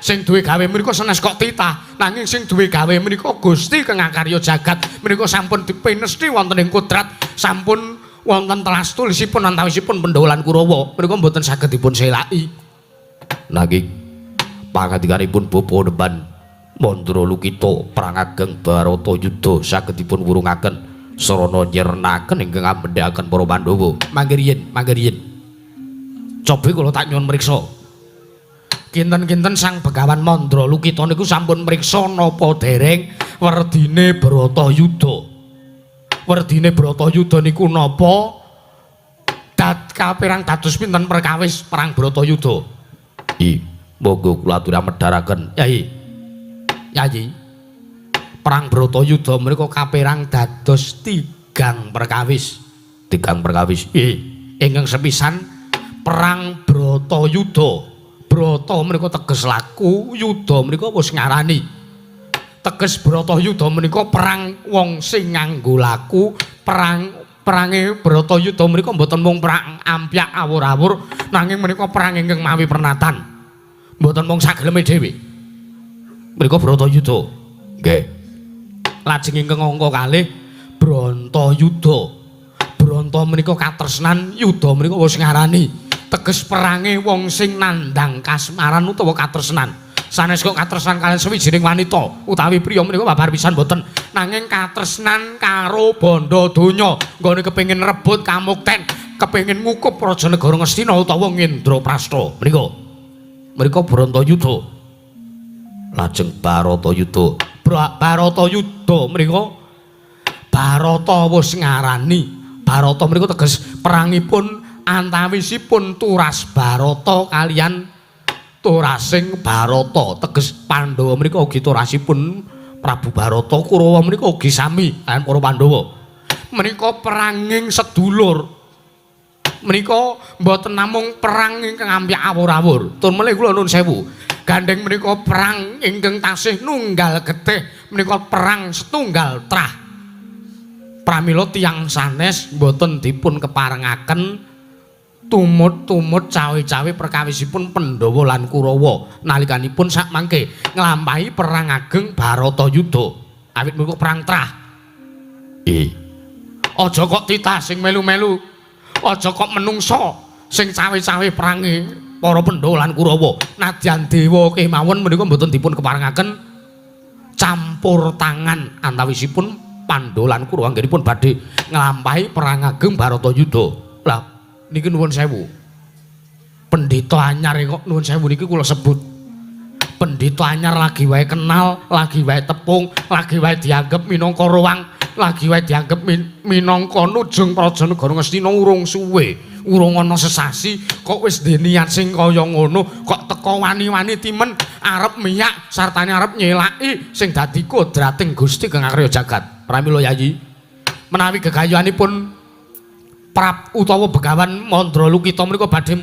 Sing duwe gawe menika sanes kok titah, nanging sing duwe gawe menika Gusti kang ngakarya jagat menika sampun dipinesti wonten ing kodrat, sampun wonten telas tulisipun antawisipun Pandhawa lan Kurawa menika mboten saged dipun selaki. Nanging pangandikanipun Bapa Nemban Mandra Lukita perang ageng Baratayuda saged dipun wurungaken sarana nyirnaken ingkang amendhaken para Pandhawa. Mangke riyin, mangke riyin. Cobi kula tak nyuwun mriksa. Kinten-kinten Sang Begawan Mandra Lukita niku sampun mriksa napa dereng werdine Bratayuda. Werdine Bratayuda niku napa? Dat kaperang dados pinten perkawis perang Bratayuda? I, monggo kula aturi medharaken. Yai. Yai. Perang Bratayuda menika kaperang dados tigang perkawis. Tigang perkawis. Nggih, ingkang sepisan perang Bratayuda. Brata menika teges laku, yuda menika wis ngarani. Teges Bratayuda menika perang wong sing nganggo laku, perang perange Bratayuda menika mboten mung perang ampyak awur-awur, nanging menika perang ingkang mawi pernatan. Mboten mung sageleme dhewe. Menika Bratayuda. Nggih. Lajeng ingkang angka kalih Brantayuda. Branta menika katresnan, yuda menika wis ngarani. Teges perange wong sing nandhang kasmaran utawa katresnan. Sanes kok katresnan kaliyan sawijining wanita utawi priya menika babar pisan mboten. Nanging katresnan karo bandha donya, nggone kepengin rebut kamukten, kepengin ngukup raja negara Ngastina utawa Ngendraprasta. Menika. Menika Bratayuda. Lajeng Baratayuda. Baratayuda menika Barata wis ngarani. Barata menika teges perangipun antawisipun Turas Barata kaliyan Turasing Barata. Teges Pandhawa menika ugi turasipun Prabu Barata, Kurawa menika ugi sami kaliyan para Pandhawa. Menika peranging sedulur. Menika mboten namung perang ingkang ampyak awur-awur. Tur melih kula nuwun sewu. Gandheng menika perang ingkang tasih nunggal getih, menika perang setunggal trah. Pramila tiyang sanes mboten dipun keparengaken tumut-tumut cawe-cawe perkawisipun Pandhawa lan Kurawa nalikanipun sakmangke nglampahi perang ageng Baratayuda. Awit menika perang trah. Aja kok titah sing melu-melu. Aja kok menungsa sing cawe-cawe perange para Pandhawa lan Kurawa. Nadyan dewa kemawon menika mboten dipun keparengaken campur tangan antawisipun Pandhawa lan Kurawa anggenipun badhe nglampahi perang ageng Baratayuda. Lah niki nuwun sewu. Pendhita anyar kok nuwun sewu niki kula sebut. Pendhita anyar lagi wae kenal, lagi wae tepung, lagi wae dianggep minangka ruang, lagi wae dianggep minangka nujung praja negara Ngastina urung suwe, urung ana sesasi kok wis duwe niat sing kaya ngono, kok teka wani-wani timen arep miyak sartane arep nyelaki sing dadi kodrating Gusti kang akarya jagat. Pramila Yayi, menawi gegayuhanipun Prap utawa Begawan Mandra Lukita menika badhe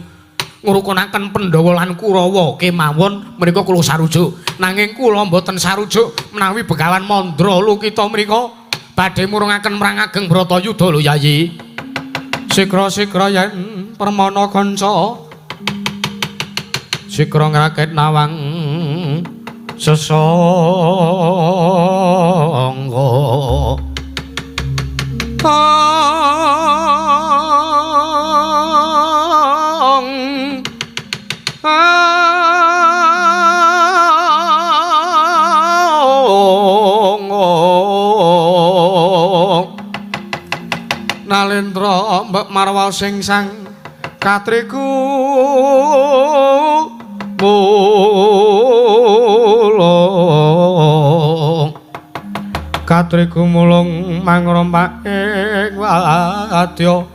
ngrukunaken Pandhawa lan Kurawa kemawon menika kula sarujuk. Nanging kula mboten sarujuk menawi Begawan Mandra Lukita menika badhe murungaken perang ageng Bratayuda lho Yayi. Sikra-sikra yen permana kanca, sikra ngrakit nawang sesangga. Nalendra mbek marwa sing sang katriku mulung, katriku mulung mangrompak ing wadya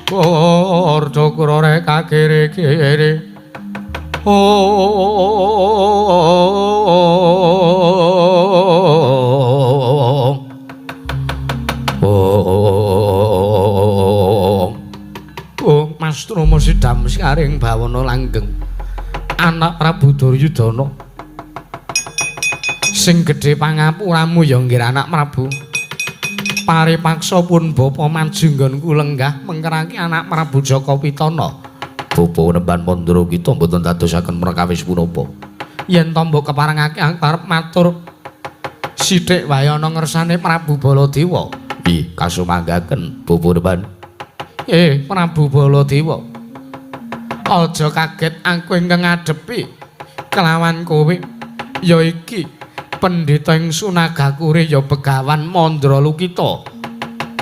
kurda kurore kakiri-kiri. Oh, Mas Truma sidam sekaring bawana langgeng anak Prabu Duryudana sing gedhe pangapuramu ya nggih anak Prabu. Paripaksa pun bapa maju nggonku lenggah mengkeraki anak Prabu Jaka Pitana. Bapa nemban Mandra kita mboten dadosaken perkawis punapa. Yen to mbok keparengake aku arep matur sithik wae ana ngersane Prabu Baladewa. Nggih, kasumanggaken bapa nemban. Prabu Baladewa. Aja kaget aku ingkang ngadepi kelawan kowe ya iki pendhita ing Sunagakure ya Begawan Mandra Lukita.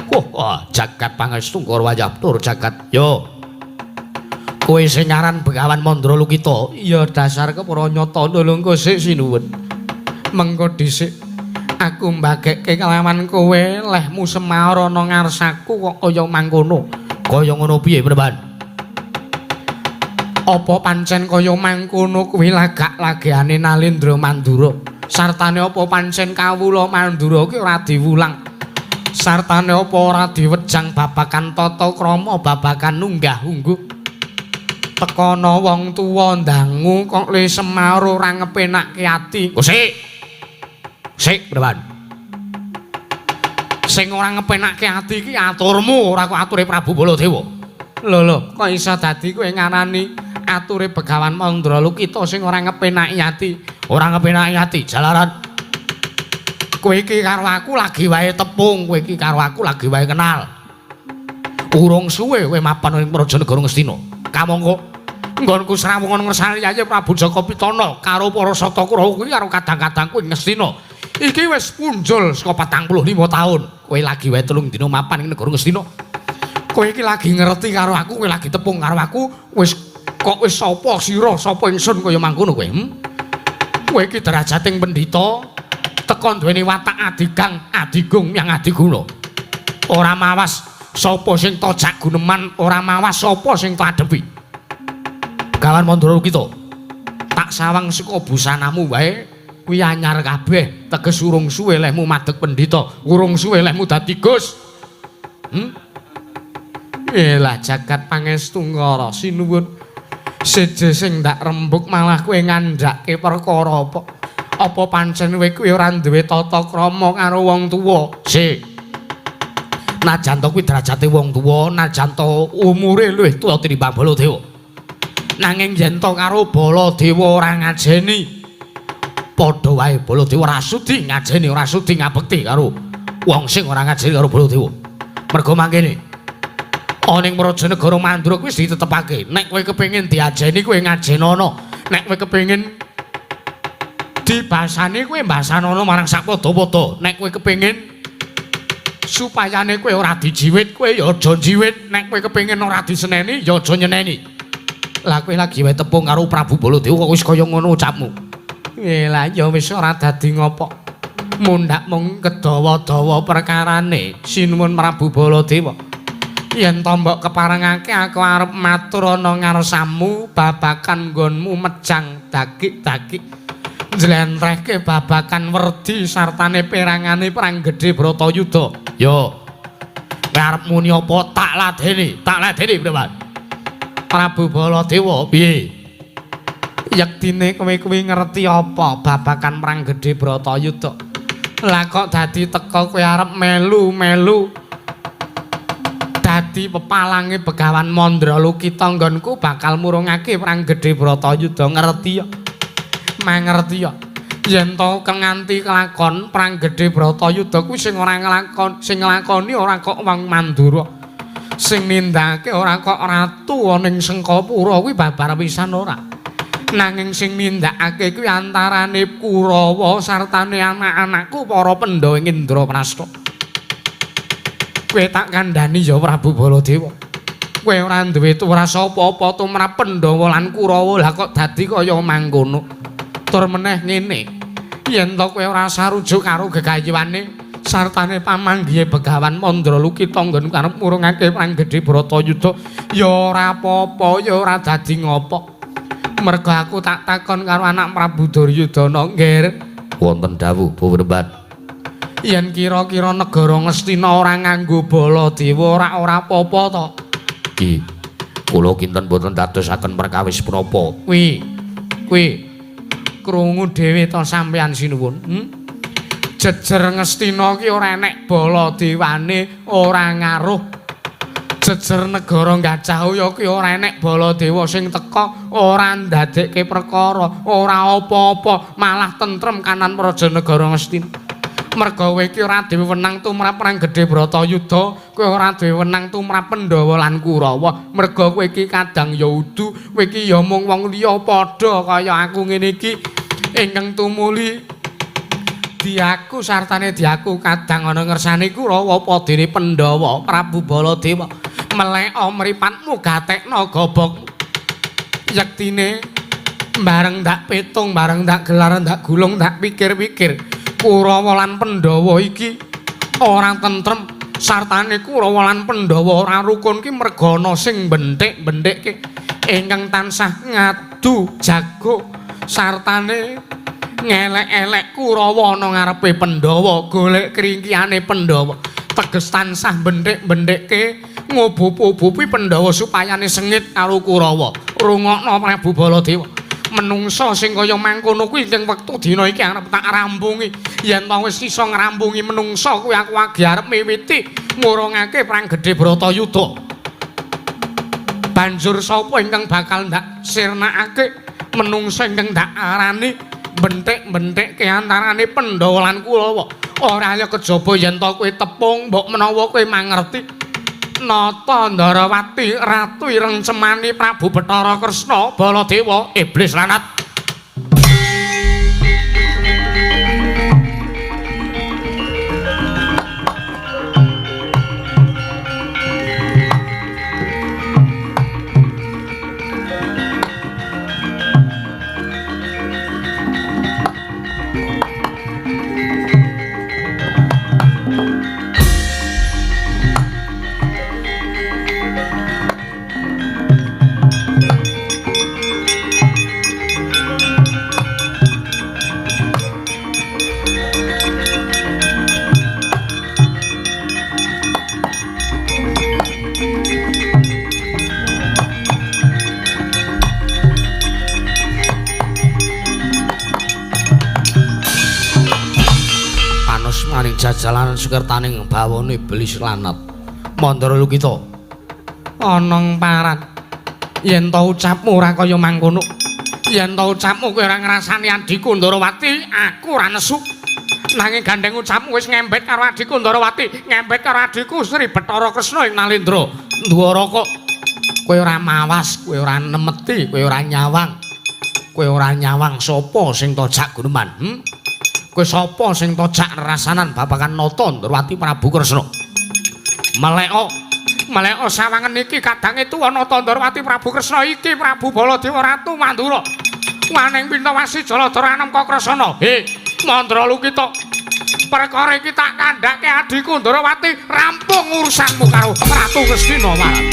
Wah, jagat pangestu karo wayah tur jagat. Yo. Kowe sing aran Begawan Mandra Lukita, ya dasar kepara nyata nulung sik sinuwun. Mengko dhisik aku mbagekke kelawan kowe lehmu semaur ana ngarsaku kok kaya mangkono. Kaya ngono piye, Preban? Apa pancen kaya mangkono kuwi lagak lageane Nalendra Mandura? Sartane apa pancen kawula Mandura ki ora diwulang? Sartane apa ora diwejang babagan tata krama, babagan nunggah-ungguh? Tekana wong tuwa ndangu kok le semaur ora ngepenakke ati. Sik. Sik, Preban. Sing ora ngepenakke ati iki aturmu, ora kok ature Prabu Baladewa. Lho lho, kok iso dadi kowe ngarani ature Begawan Mandra Lukita sing ora ngepenaki ati? Ora ngepenaki ati, jalaran kowe iki karo aku lagi wae tepung, kowe iki karo aku lagi wae kenal. Urung suwe kowe mapan ing Praja Negara Ngastina. Kamangka Nggonku srawung ana ngersane Yayi Prabu Jaka Pitana karo para Sata Kurawa kuwi karo kadang-kadangku ing Ngastina. Iki wis punjul saka 45 taun. Kowe lagi wae 3 dina mapan ing negara Ngastina. Kowe iki lagi ngerti karo aku, kowe lagi tepung karo aku, wis kok wis sapa sira, sapa ingsun kaya mangkono kowe? Kowe iki derajating pendhita teka duweni watak adigang, adigung yang adiguna. Ora mawas sapa sing tojak guneman, ora mawas sapa sing tadepi. Begawan Mandra Lukita, tak sawang saka busanamu wae kuwi anyar kabeh, teges urung suwe lehmu madeg pendhita, urung suwe lehmu dadi Gus. Elah jagat pangestu ngara sinuwun. Seje sing ndak rembug malah kowe ngandhake perkara apa? Apa pancen kowe kuwi ora duwe tata krama karo wong tuwa? Sik. Najan to kuwi derajate wong tuwa, najan to umure luwih tuwa tinimbang Baladewa. Nanging yen to karo Baladewa ora ngajeni, padha wae Baladewa ora sudi ngajeni, ora sudi ngabekti karo wong sing ora ngajeni karo Baladewa. Merga mangkene ana ing Praja Negara Mandura kuwi wis ditetepake, nek kowe kepengin diajeni kowe ngajenono, nek kowe kepengin dibasani kowe mbasanono marang sakpadha-padha, nek kowe kepengin supayane kowe ora dijiwit kowe ya aja njiwit, nek kowe kepengin ora diseneni ya aja nyeneni. Lah kowe lagi wae tepung karo Prabu Baladewa kok wis kaya ngono ucapmu. Lah ya wis ora dadi ngopo. Mundhak mung kedawa-dawa perkarane sinuwun Prabu Baladewa. Yen to mbok keparengake aku arep matur ana ngarsamu babakan nggonmu mejang dagik-dagik njlentrehke babakan werdi sartane perangane perang gedhe Bratayuda. Yo. Kowe arep muni apa tak ladeni Prabu. Prabu Baladewa piye? Yektine kowe kuwi ngerti apa babakan perang gedhe Bratayuda? Lah kok dadi teka kowe arep melu-melu dadi pepalange Begawan Mandra Lukita nggonku bakal murungake perang gedhe Bratayuda, ngerti ya? Mangerti ya? Yen to nganti kelakon perang gedhe Bratayuda kuwi sing ora nglakon, sing nglakoni ora kok wong Mandura. Sing nindakake ora kok ratu ana ing Sengkapura kuwi babar pisan ora. Nanging sing nindakake kuwi antarane Kurawa sartane anak-anakku para Pandhawa ing Indraprasta. Kowe tak kandhani ya Prabu Baladewa. Kowe ora duwe turas apa-apa tumrap Pandhawa lan Kurawa, lah kok dadi kaya mangkono. Tur meneh ngene, yen to kowe ora sarujuk karo gegayuhane sartane pamanggihe Begawan Mandra Lukita nggon arep murungake perang gedhe Bratayuda, ya ora apa-apa, ya ora dadi ngopo. Merga aku tak takon karo anak Prabu Duryudana, nggih. Wonten dawuh Puwerban. Yen kira-kira negara Ngastina ora nganggo Baladewa ora apa-apa to? Ki, kula kinten boten dadosaken perkawis punapa. Kuwi krungu dhewe to sampeyan sinuwun. Jejer Ngastina ki ora enek Baladewane, ora ngaruh. Jejer negara Gajah ki ora enek Baladewa sing teka, ora ndadekke perkara, ora apa-apa, malah tentrem kanan praja negara Ngastina. Merga kowe iki ora duwe wenang tumrap perang gedhe Bratayuda, kowe ora duwe wenang tumrap Pandhawa lan Kurawa. Merga kowe iki kadang ya udu, kowe iki ya mung wong liya padha kaya aku ngene iki. Ingkang tumuli diaku sartane diaku kadang ana ngersane Kurawa apa dene Pandhawa Prabu Baladewa. Meleka mripatmu gatekno gobok. Yektine bareng ndak petung, bareng ndak gelar, ndak gulung, ndak pikir-pikir. Kurawa lan Pandhawa iki ora tentrem, sartane Kurawa lan Pandhawa ora rukun ki merga ana sing benthik-benthikke ingkang tansah ngadu jago sartane ngelek-elek Kurawa ana ngarepe Pandhawa, golek kringkihane Pandhawa, teges tansah benthik-benthikke ngubup-ubupi Pandhawa supayane sengit karo Kurawa. Rungokno Prabu Baladewa, menungsa sing kaya mangkono kuwi ing wektu dina iki arep tak rampungi. Yen to wis iso ngrampungi menungsa kuwi aku agi arep miwiti ngurungake perang gedhe Bratayuda. Banjur sapa ingkang bakal ndak sirnakake menungsa ingkang ndak arani benthik-benthikke antarane Pandhawa lan Kurawa? Ora ya kejaba yen to kowe tepung, mbok menawa kowe mangerti. Nata Ndarawati Ratu Ireng Cemani Prabu Bathara Kresna Baladewa iblis lanat. Jalanan sukertaning bawane iblis lanat. Mandara Lukita. Ana paran. Yen to ucapmu ora kaya mangkono. Yen to ucapmu kowe ora ngrasani adhiku Ndarawati, aku ora nesu. Nanging gandeng ucapmu wis ngembet karo adhiku Ndarawati, ngembet karo adhiku Sri Bathara Kresna ing Nalendra. Ndwaraka, kowe ora mawas, kowe ora nemeti, kowe ora nyawang. Kowe ora nyawang sapa sing tojak guneman? Kowe sapa sing tojak nerasanan babagan Nata Ndarawati Prabu Kresna? Meleko, meleko sawangen iki kadange tuwa Nata Ndarawati Prabu Kresna iki Prabu Baladewa Ratu Mandura. Waning Pintawasi Jaladara Anem Kresna. He, Mandra Lukita. Perkara iki tak kandhake adhiku Ndarawati, rampung urusanmu karo Ratu Ngastina Warat.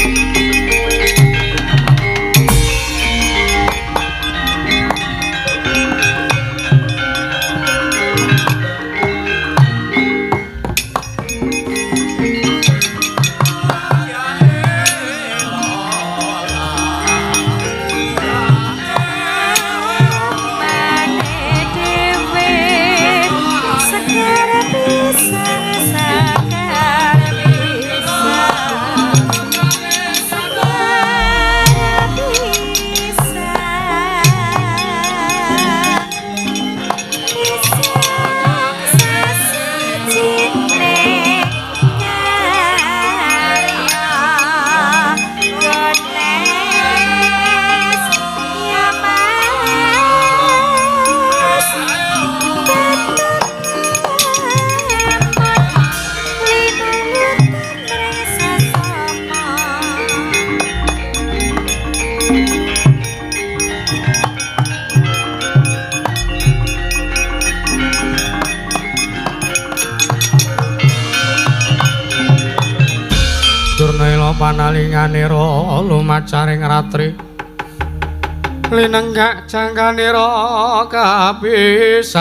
Panalinganira lumacaring ratri linenggak jangganira kapisanan.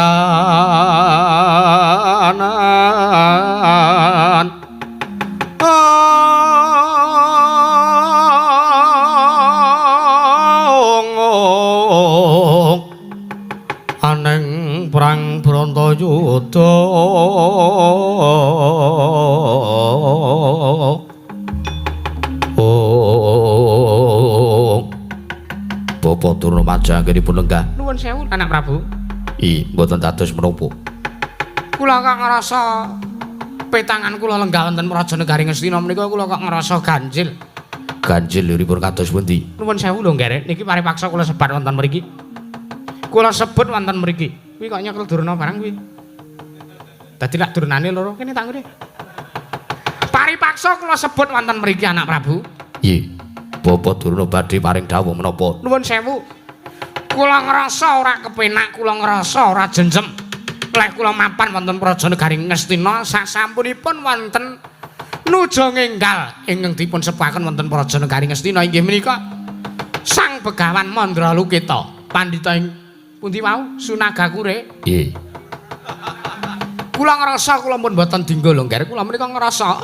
Aneng perang Bratayuda. Bapak Durna majangipun lenggah. Nuwun sewu Anak Prabu. I, mboten dados menapa. Kula kok ngrasa petangan kula lenggah wonten Praja Negari Ngastina menika kula kok ngrasa ganjil. Ganjil liripun kados pundi? Nuwun sewu lho ngerek, niki paripaksa kula sebat wonten mriki. Kula sebut wonten mriki. Kuwi kok nyekel Durna barang kuwi. Dadi lak durnane loro kene tak ngene. Paripaksa kula sebut wonten mriki Anak Prabu. Nggih. Bapak Durna badhe paring dawuh menapa? Nuwun sewu. Kula ngrasa ora kepenak, kula ngrasa ora jenjem. Lek kula mapan wonten Praja Negari Ngastina sasampunipun wonten nuja ngenggal ingkang dipun sepaken wonten Praja Negari Ngastina inggih menika Sang Begawan Mandra Lukita, pandhita ing pundi wau Sunagakure. Nggih. Kula ngrasa kula pun mboten dinggo lho, Ngger. Kula menika ngrasa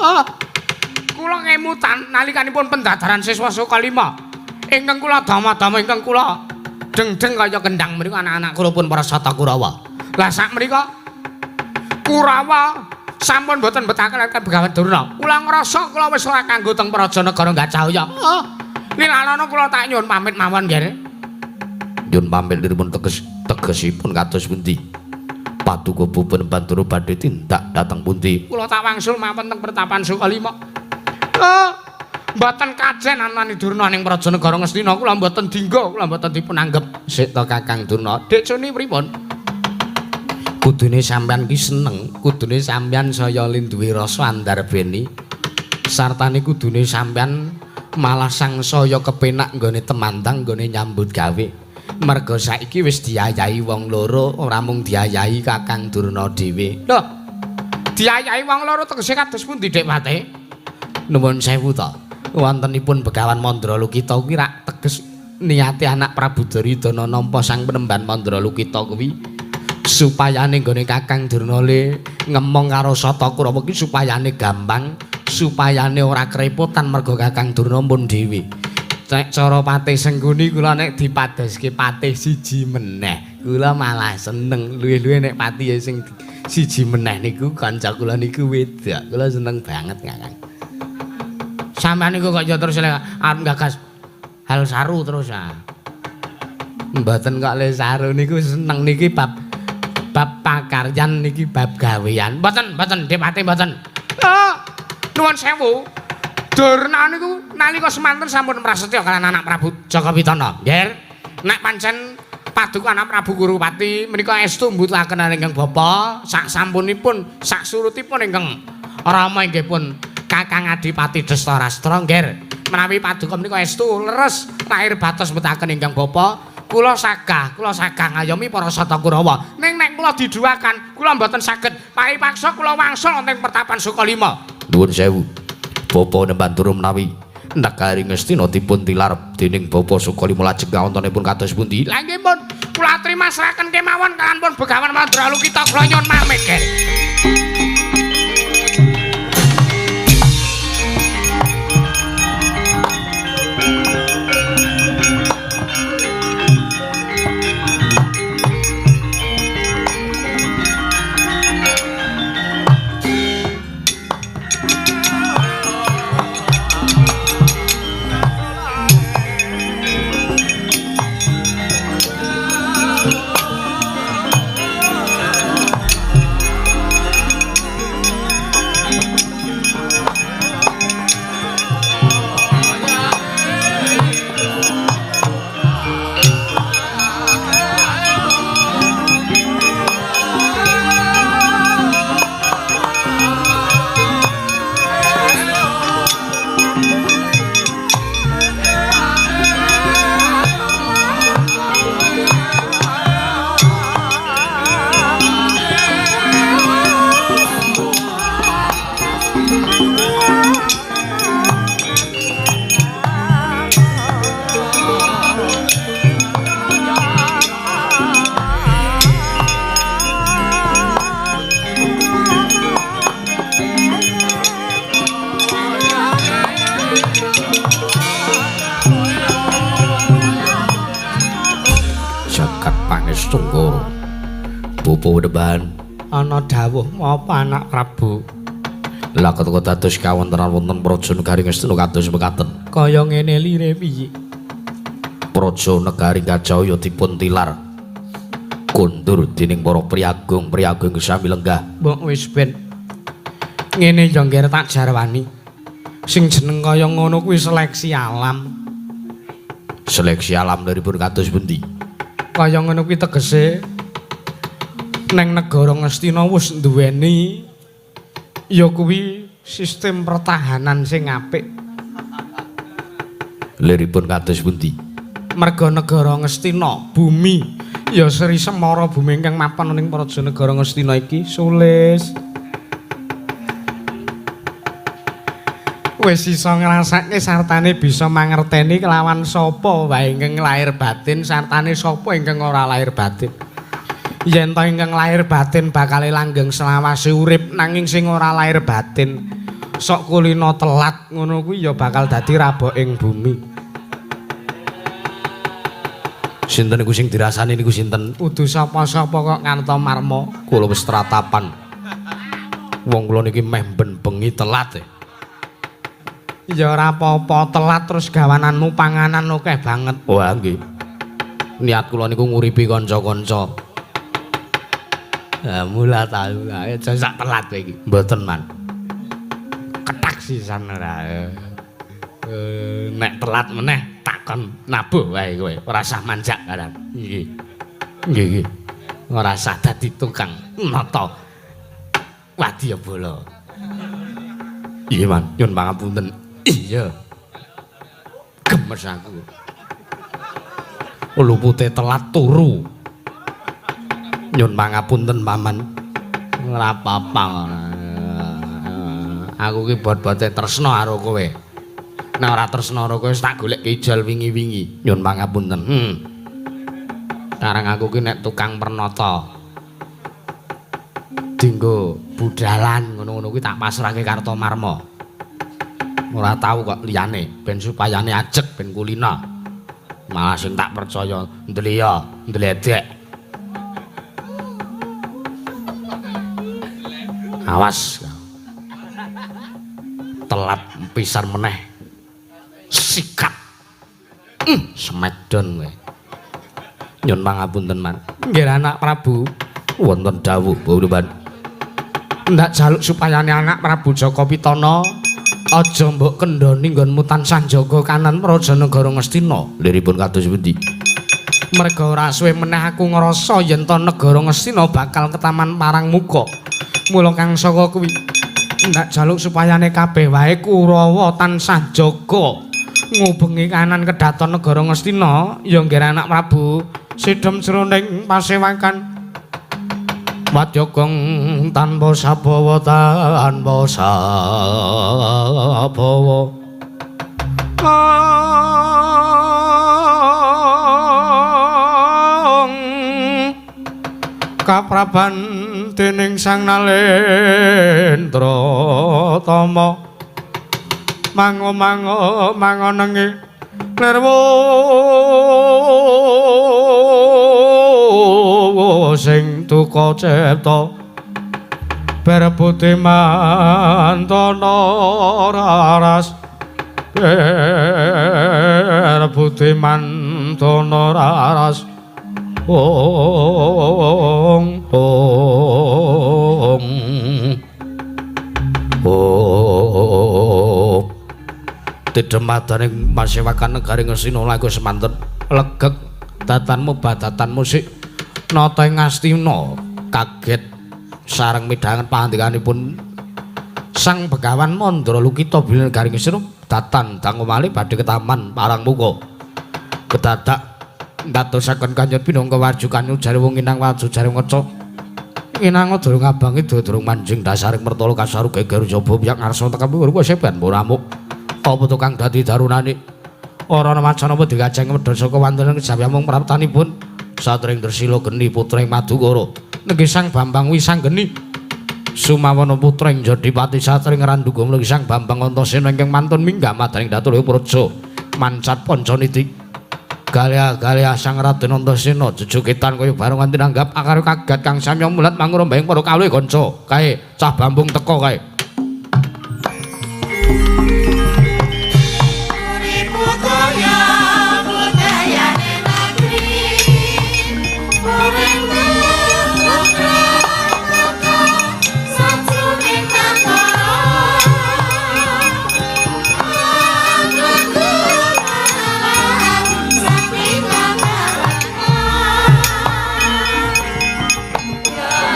kula ngemutan nalikanipun pendadaran siswa Sukalima ingkang kula dama-dama ingkang kula deng-deng kaya kendang menika anak-anak kula pun para sata Kurawa. Lah sak menika Kurawa sampun mboten betaken Begawan Durna. Kula ngrasa kula wis ora kanggo teng Praja Negara Gajah. Lilanana kula tak nyuwun pamit mawon, Ngger. Nyuwun pamit liripun tegesipun kados pundi? Paduka Bapak Bandura badhe tindak dhateng pundi? Kula tak wangsul mawon teng pertapan Sukalima. Mboten kajen anane Durna ning Praja Negara Ngastina kula mboten dinggo, kula mboten dipun anggep. Sik to Kakang Durna. Dik Suni pripun? Kudune sampeyan ki seneng, kudune sampeyan saya duwe rasa andarbeni. Sartane kudune sampeyan malah sangsaya kepenak nggone temandang nggone nyambut gawe. Merga saiki wis diayahi wong loro, ora mung diayahi Kakang Durna dhewe. Lho, diayahi wong loro tegese kados pundi Dik Pate? Nuwun sewu to. Wontenipun Begawan Mandra Lukita kuwi rak teges niate anak Prabu Duryudana nampa sang penemban Mandra Lukita kuwi supayane nggone Kakang Durna le ngemong karo Sata Kurawa kuwi supayane gampang, supayane ora kerepotan merga Kakang Durna pun dhewe. Nek cara Patih Sengkuni kula nek dipadoske patih siji meneh, kula malah seneng. Luwih-luwih nek patih sing siji meneh niku kanca kula niku wedok. Kula seneng banget Kakang. Sampeyan niku kok ya terus arep gagas hal saru terus ah. Mboten kok le saru niku seneng niki bab pakaryan niki bab gawean. Mboten, mboten Dik Patih mboten. Oh, nuwun sewu. Durna niku nalika semanten sampun prasetya kaliyan anak Prabu Jaka Pitana. Nggih. Nek pancen paduka anak Prabu Kurupati menika estu mbutuhaken ingkang bapa sak sampunipun sak surutipun ingkang rama inggih pun Kakang Adipati Destarastra nggih. Menawi paduka menika estu leres lahir batos mbetaken ingkang bapa, kula sagah ngayomi para Sata Kurawa. Ning nek kula diduakan, kula mboten saged. Paipaksa kula wangsul wonten pertapan Sukalima. Nuwun sewu. Bapa Nemban Durna menawi negari Ngastina dipun tilar dening Bapa Sukalima lajeng kawontenipun kados pundi? Lah nggih pun, kula trima seraken kemawon kaliyan pun Begawan Mandra Lukita kula nyuwun pamit nggih. Ana dawuh apa anak Prabu? Lah keteka dados kawontenan wonten Praja Negari Ngastina kados mekaten. Kaya ngene lire piye? Praja Negari Gajah dipun tilar kondur dening para priagung-priagung sami lenggah. Mbok wis ben. Ngene yo ngger tak jarwani. Sing jeneng kaya ngono kuwi seleksi alam. Seleksi alam liripun kados pundi? Kaya ngono kuwi tegese neng negara Ngastina wis nduweni ya kuwi sistem pertahanan sing apik. Liripun kados pundi? Merga negara Ngastina bumi ya Sri Semara bumi ingkang mapan ning Praja Negara Ngastina iki sulis. Wis iso ngrasake sartane bisa mangerteni kelawan sapa wae ingkang lahir batin sartane sapa ingkang ora lahir batin. Yen to ingkang lahir batin bakal langgeng selawase urip, nanging sing ora lahir batin sok kulino telat ngono kuwi ya bakal dadi rabok ing bumi. Sinten niku sing dirasani niku sinten? Kudu sapa-sapa kok nganto marma. Kula wis tratapan. Wong kula niki meh ben bengi telat. Ya ora apa-apa, telat terus gawananmu panganan akeh banget. Wah nggih. Niat kula niku nguripi kanca-kanca. Lah mula ta aja sak telat kowe iki. Mboten, Man. Kethak sisan ora. Nek telat meneh takon nabuh wae kowe, ora usah manjak karan. Nggih. Nggih nggih. Ora usah dadi tukang nata wadyabala. Iya, Man, nyuwun pangapunten. Iya. Gemes aku. Lupute telat turu. Nyuwun pangapunten, Paman. Ora apa-apa. Aku ki bot-bote tresna karo kowe. Nek ora tresna karo kowe wis tak golek ijol wingi-wingi. Nyuwun pangapunten. Karang aku ki nek tukang pernata dinggo budalan ngono-ngono kuwi tak pasrahke Kartomarma. Ora tau kok liyane, ben supayane ajeg ben kulina. Malah sing tak percaya ndliya, ndledek. Awas. Telat pisan meneh. Sikat. Smackdown kowe. Nyun pangapunten, Man. Nggih anak Prabu, wonten dawuh Bawuban. Ndak jaluk supayane anak Prabu Jaka Pitana aja mbok kendhoni nggonmu tansah njaga kanan praja negara Ngastina. Liripun kados pundi? Merga ora suwe meneh aku ngrasa yen to negara Ngastina bakal ketaman parang muka. Mula kang saka kuwi ndak jaluk supayane kabeh wae Kurawa tansah jaga ngubengi kanan kedaton negara Ngastina. Ya nggih anak Prabu, sidhem jroning pasewakan wadyagong tanpa sabawa tanpa sabawa. Kapraban dening Sang Nalendra Tama mango-mango mangonengi lirwo sing duka cipta berbudi mantana raras berbudi mantana raras ong ong ong tidhemadane pasewakan negari Ngastina lagu semanten legeg datanmu badatan musik nata ing Ngastina kaget sareng midhanget pangandikanipun Sang Begawan Mandra Lukita bilih negari Ngastina datan dangu malih badhe ketaman parang muka kedadak ndadosaken kanjeng pinangka warjukan ujare wong inang waju jare ngeca inang durung abangi durung manjing dasaring mertala kasaru geger jaba piyak ngarsa tekan kuwi seban ora amuk apa tukang dadi darunane ora ana macan apa dikajeng medhot saka wonten kejawi amung praptanipun satring Dresila geni putra ing Madukara nggih Sang Bambang Wisanggeni sumawana putra ing Jodipati satring Randuga mlegi Sang Bambang Antasena ingkang mantun minggah madaning Datul Praja mancat Pancaniti galya-galya Sang Raden Antasena jejogetan kaya bareng nganti nanggap akare kaget kang samya mulat mangurembayang para kawula kanca kae cah bambung teka kae. Yes,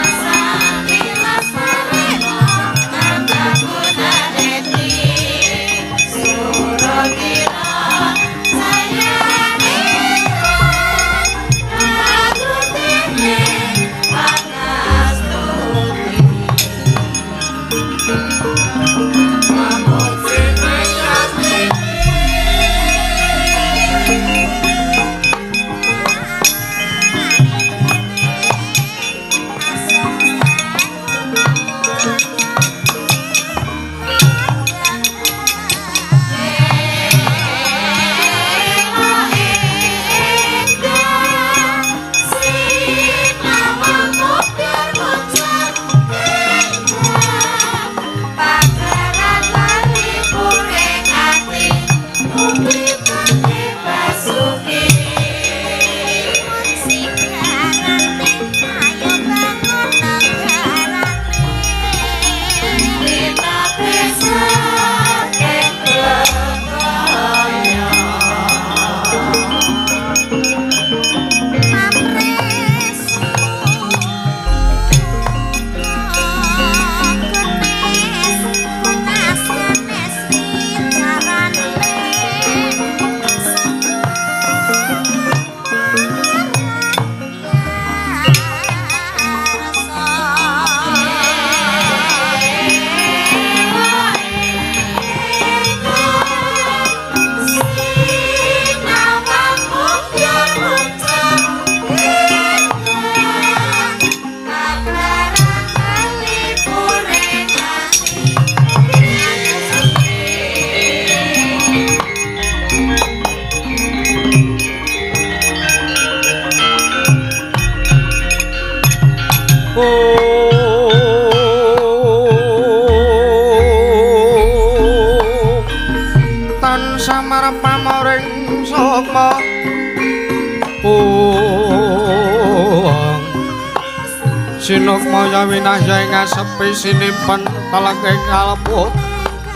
Sinukmaya winahya ing asepi sinimpen teleke kalebu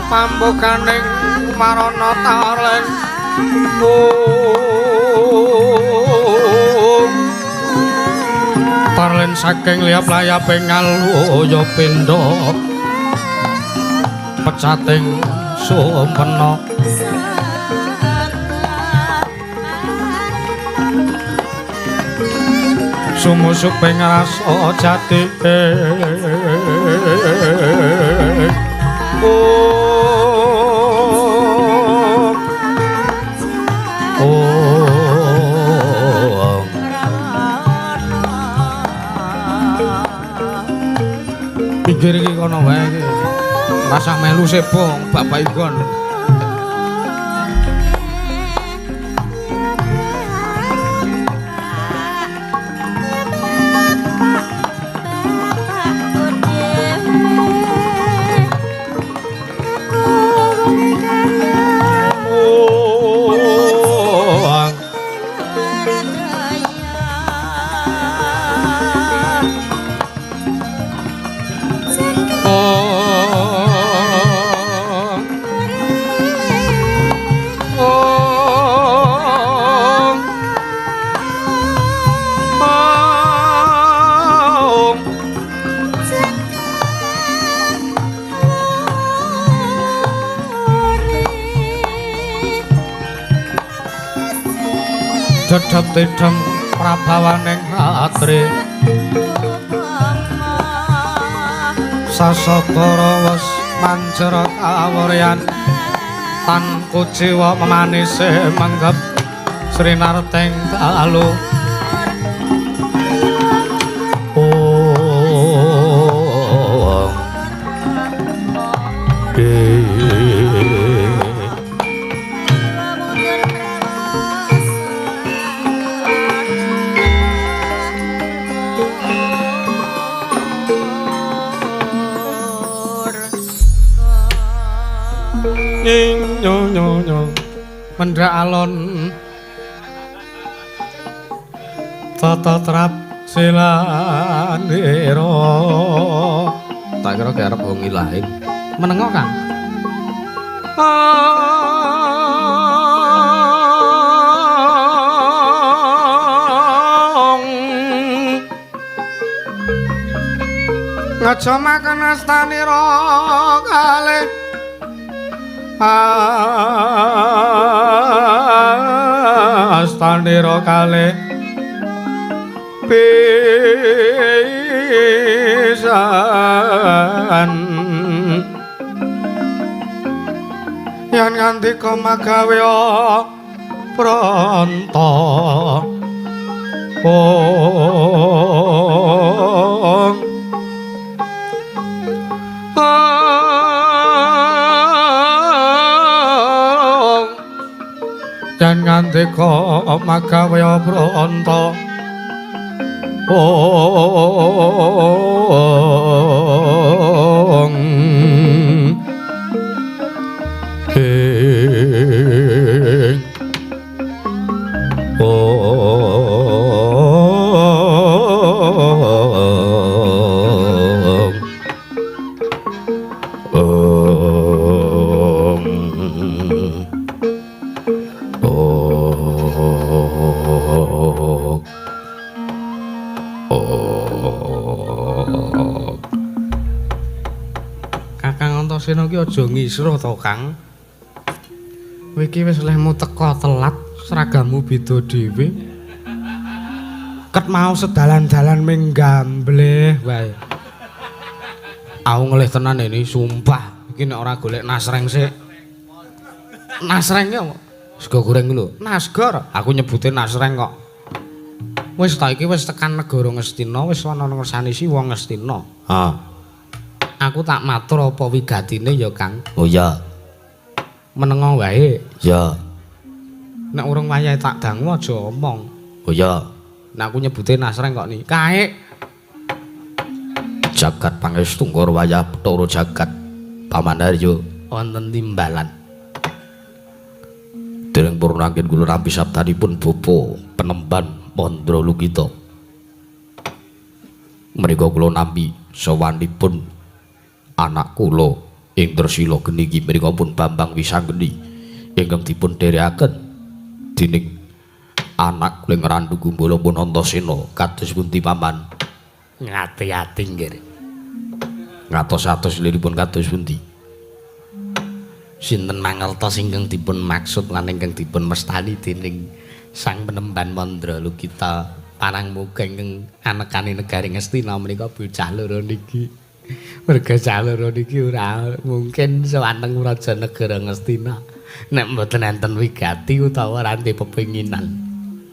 pambukaning marana talen. Tarlen saking liyap layaping ngaluya pindha pecating sumpena. Sumusuping rasa jati. Pinggir iki kono wae iki. Rasah melu sebo bapak igon. Dedhep tidhem prabawaning ratri sasabara wes manjera kawuryan tan kuciwa memanise menggep srinarteng dalu. Mendhak alon tata trap silanira. Tak kira ki arep wong ilahi. Menengo Kang. Ngejamaken astanira kalih astanira kalih pisan yen ngandika magawe pranta. Yen ngandika magawe pranta. Kakang Antasena ki aja ngisruh to, Kang. Kowe iki wis lehmu teka telat, seragamu beda dhewe. Ket mau sedalan-dalan ming gambleh wae. Aku ngelih tenan ini, sumpah. Iki nek ora golek nasreng sik. Nasreng ki apa? Sego goreng lho. Nasgor. Aku nyebute nasreng kok. Wis ta iki wis tekan negara Ngastina, wis ana ngersani Siwa Ngastina. Ha. Aku tak matur apa wigatine ya, Kang. Oh iya. Menengo wae. Ya. Nek urung wayahe tak dangu aja omong. Oh iya. Nek aku nyebute nasreng kok ni. Kae. Jagat pangestu ngoro wayah Bathara jagat Paman Haryo wonten timbalan. Dereng purun anggen kula nampi sabdanipun Bapa Penemban Mandra Lukita. Menika kula nampi sowanipun anak kula Indrasila geni iki menika pun Bambang Wisanggeni ingkang dipun dherekaken dening anak kula Randhu Gumbala pun Antasena. Kados pundi paman? Ngati-ati nggih. Ngatos-atos liripun kados pundi? Sinten mangertos ingkang dipun maksud lan ingkang dipun mestani dening Sang Penemban Mandra Lukita parang muga ingkang anekane negari Ngastina menika bocah loro niki. Merga cah loro niki ora mungkin sowan teng Praja Negara Ngastina nek mboten enten wigati utawa ranti pepinginan.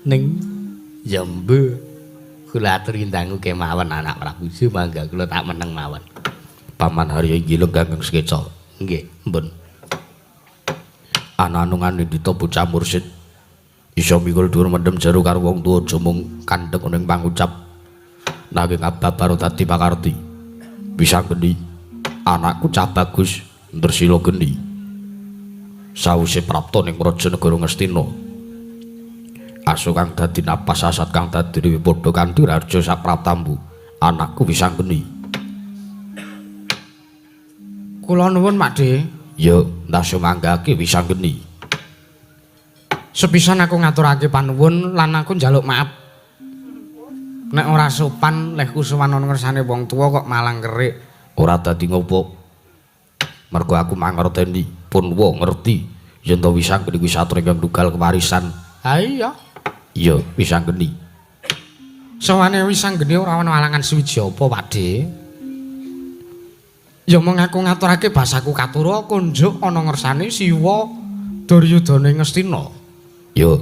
Ning ya mbuh kula aturi ndangu kemawon anak Prabu sumangga kula tak meneng mawon. Paman Harya inggih lenggangeng sekeca. Nggih, mpun. Ana-anungane ndita bocah mursid iso mikul dhuwur mendem jero karo wong tuwa aja mung kandhek ning pangucap nanging ababar dadi pakarti. Wisanggeni anakku cah bagus Ndresila geni sawise prapta ning praja negara Ngastina asu kang dadi napas asat kang dadi dewi padha kanthi raja sapraptamu anakku Wisanggeni. Kula nuwun Pakde. Ya ndase manggake Wisanggeni. Sepisan aku ngaturake panuwun lan aku njaluk maaf nek ora sopan lehku sowan ana ngersane wong tuwa kok malang kerik. Ora dadi ngopo, mergo aku mangerteni pun wa ngerti yen to Wisanggeni kuwi satria ingkang ndugal kewarisan. Ha iya. Iya Wisanggeni. Sowane Wisanggeni ora ana alangan suwiji apa Pakde? Ya mung aku ngaturake basaku katura kunjuk ana ngersane Siwa Duryudana Ngastina. Ya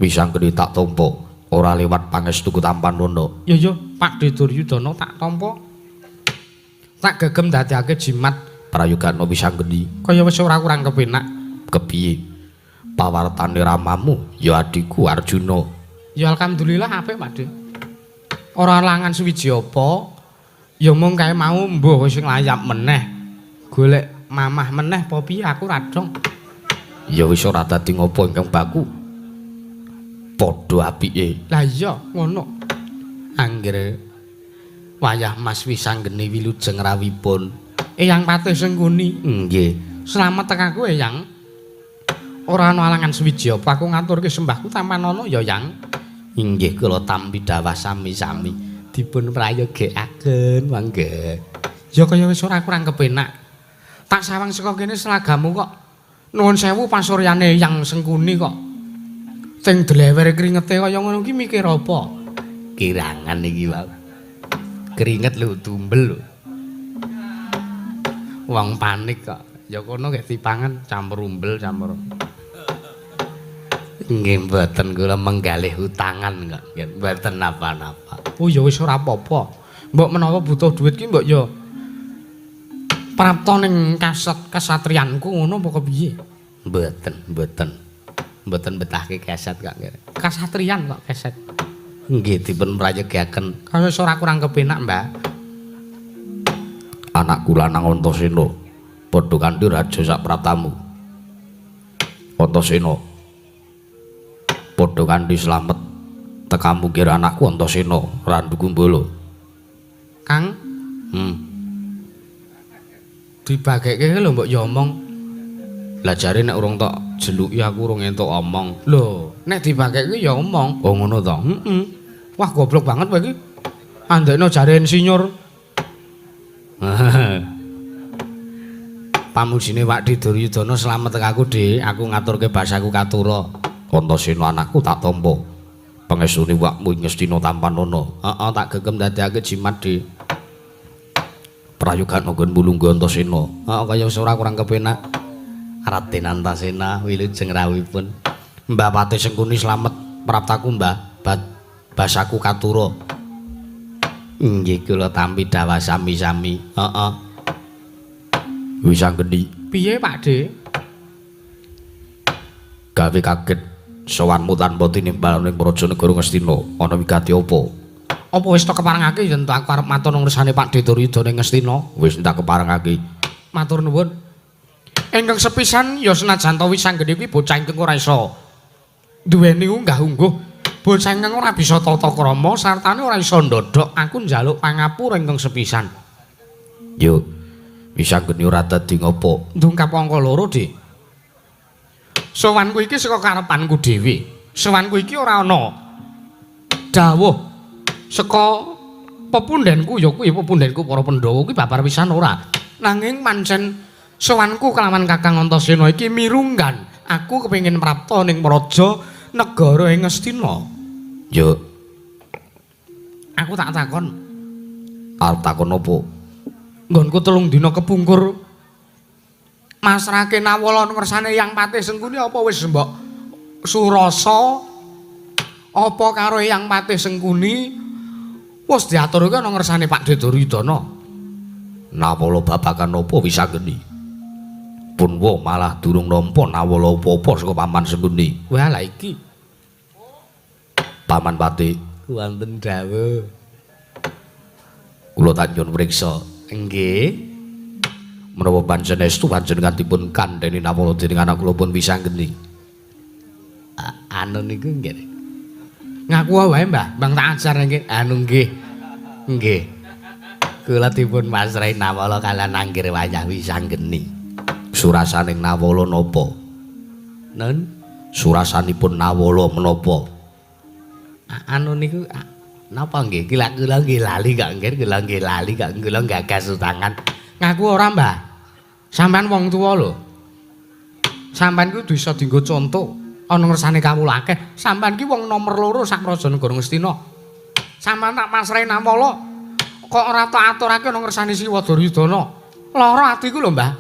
Wisanggeni tak tampa ora lewat pangestuku tampan ana. Ya ya Pakde Duryudana tak tampa. Tak gegem dadekake jimat prayogana Wisanggeni. Kaya wis ora kurang kepenak. Kepiye pawartane ramamu ya adhiku Arjuna? Ya alhamdulillah apik Pakde. Ora langan suwiji apa. Ya mung kae mau mbuh wis nglayap meneh. Golek mamah meneh apa piye aku ra dong. Ya wis ora dadi ngopo ingkang baku. Padha apike. Lah iya ngono. Anggere wayah Mas Wisanggeni wilujeng rawuhipun. Eyang Patih Sengkuni. Nggih. Slamet tekaku Eyang. Ora ana alangan suwiji apa aku ngaturke sembahku tampanana ya Yang. Inggih kula tampi dawah sami-sami. Dipun prayogekaken mangga. Ya kaya wis ora kurang kepenak. Tak sawang saka kene selagamu kok nuwun sewu pasuryane Yang Sengkuni kok sing dlewer kringete kaya ngono ki mikir apa? Kirangan iki wae. Keringet lho tumbel lho. Wong panik kok. Ya kono gek dipangan campur umbel campur. Nggih mboten kula menggalih hutangan kok. Mboten napa-napa. Oh ya wis ora apa-apa. Mbok menawa butuh duit ki mbok ya prapta ning kaset kesatrianku ngono apa kepiye? Mboten, mboten. Mboten betahke keset kok. Kasatrian kok keset. Nggih dipun prayogaken. Kaya wis ora kurang kepenak, Mbak. Anakku lanang Antasena padha kanthi raja sapraptamu. Antasena padha kanthi slamet tekamu kira anakku Antasena Randhu Gumbala. Kang, Dibagekke lho mbok ya omong. Lah jare nek urung tok jeluki aku urung entuk omong. Lho, nek dibagekke ya omong. Oh ngono to? Heeh. Wah goblok banget kowe iki. Andekno jare insinyur. Pamujine Pakde Duryudana slamet aku, Dik. Aku ngaturke basaku katura. Antasena anakku tak tampa. Pangestune wakmu ing Ngastina tampanana. Heeh, tak gegem dadekake jimat, Dik. Prayogana nggon mulungga Antasena. Heeh, kaya wis ora kurang kepenak. Raden Antasena wilujeng rawuhipun. Mbah Patih Sengkuni slamet praptaku, Mbah. Basaku katura. Inggih kula tampi dawah sami-sami. Heeh. Wisanggeni. Piye, Pakde? Gawe kaget sowanmu tanpa tinimbal ning praja negara Ngastina. Ana wigati apa? Apa wis tak keparengake yen aku arep matur nang ngersane Pakde Duryudana ing Ngastina? Wis tak keparengake. Matur nuwun. Ingkang sepisan ya senajan ta Wisanggeni kuwi bocah ingkang ora iso duweni unggah-ungguh Bocah ingkang ora bisa tata krama sartane ora iso ndodhok, aku njaluk pangapura ingkang sepisan. Yo, Wisanggeni ora dadi ngopo? Ndungkap angka 2, Dik. Sowanku iki saka karepanku dhewe. Sowanku iki ora ana dawuh saka pepundhenku, ya kuwi pepundhenku para Pandhawa kuwi babar pisan ora. Nanging pancen sowanku kelawan Kakang Antasena iki mirunggan. Aku kepengin prapta ning praja negara ing Ngastina. Yo. Aku tak takon. Arep takon opo? Nggonku 3 dina kepungkur masrake Nawala ngersane Yang Patih Sengkuni apa wis mbok surasa apa karo Yang Patih Sengkuni wis diaturke ana ngersane Pakdhe Duryudana. Nawala babagan apa Wisanggeni? Punwa malah durung nampa nawala apa-apa saka Paman Sengkuni. Wah, lha iki Paman Patih wonten dawuh. Kula tak nyuwun priksa. Nggih. Menapa pancen estu panjenengan dipun kandhani nawala dening anak kula pun Wisanggeni? Anu niku nggih. Ngaku wae, Mbah. Bang tak ajar nggih. Anu nggih. Nggih. Kula dipun pasrahi nawala kalian anggir wayah Wisanggeni. Surasaning nawala napa? Nun? Surasanipun nawala menapa? Anu niku napa nggih? Kula nggih lali kok nggih, kula nggih lali kok kula gagas utangan. Ngaku ora, Mbah. Sampeyan wong tuwa lho. Sampeyan kuwi bisa dienggo conto ana ngersane kawula akeh. Sampeyan ki wong nomer 2 sak praja negara Ngastina. Sampeyan tak pasrahi nawala kok ora tak aturake ana ngersane Siwa Duryudana. Lara atiku lho, Mbah.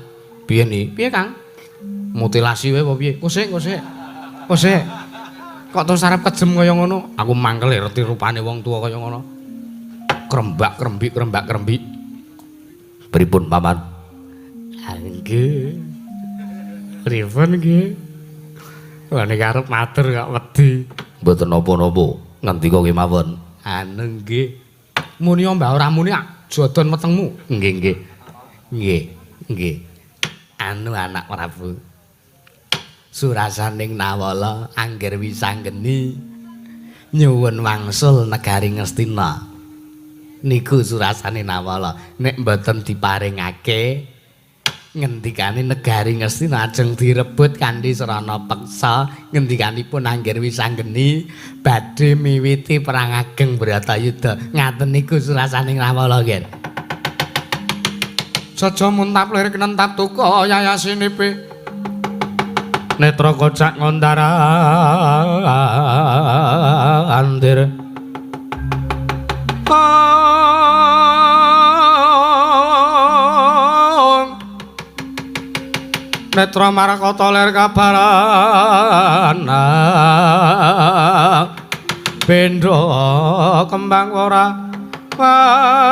Piye ni? Piye, Kang? Mutilasi wae apa piye? Kosek, kosek. Kosek. Kok terus arep kejem kaya ngono? Aku mangkel reti rupane wong tuwa kaya ngono. Krembak krembik krembak krembik. Pripun, Paman? Nggih. Pripun nggih? Wah nek arep matur kok wedi. Mboten napa-napa, ngendika kemawon. Anu nggih. Muni Mbah ora muni jodon wetengmu. Nggih nggih. Nggih, nggih. Anu anak Prabu. Surasaning nawala anggir Wisanggeni nyuwun wangsul negari Ngastina. Niku surasane nawala nek mboten diparingake ngendikane negari Ngastina ajeng direbut kanthi srana peksa. Ngendikanipun anggir Wisanggeni badhe miwiti perang ageng Bratayuda. Ngaten niku surasane nawala nggih. Saja muntap lir kenentap tuka yayasinipe netra kocak ngondara andir. Netra marakata lir kabaran bendho kembang ora waridan.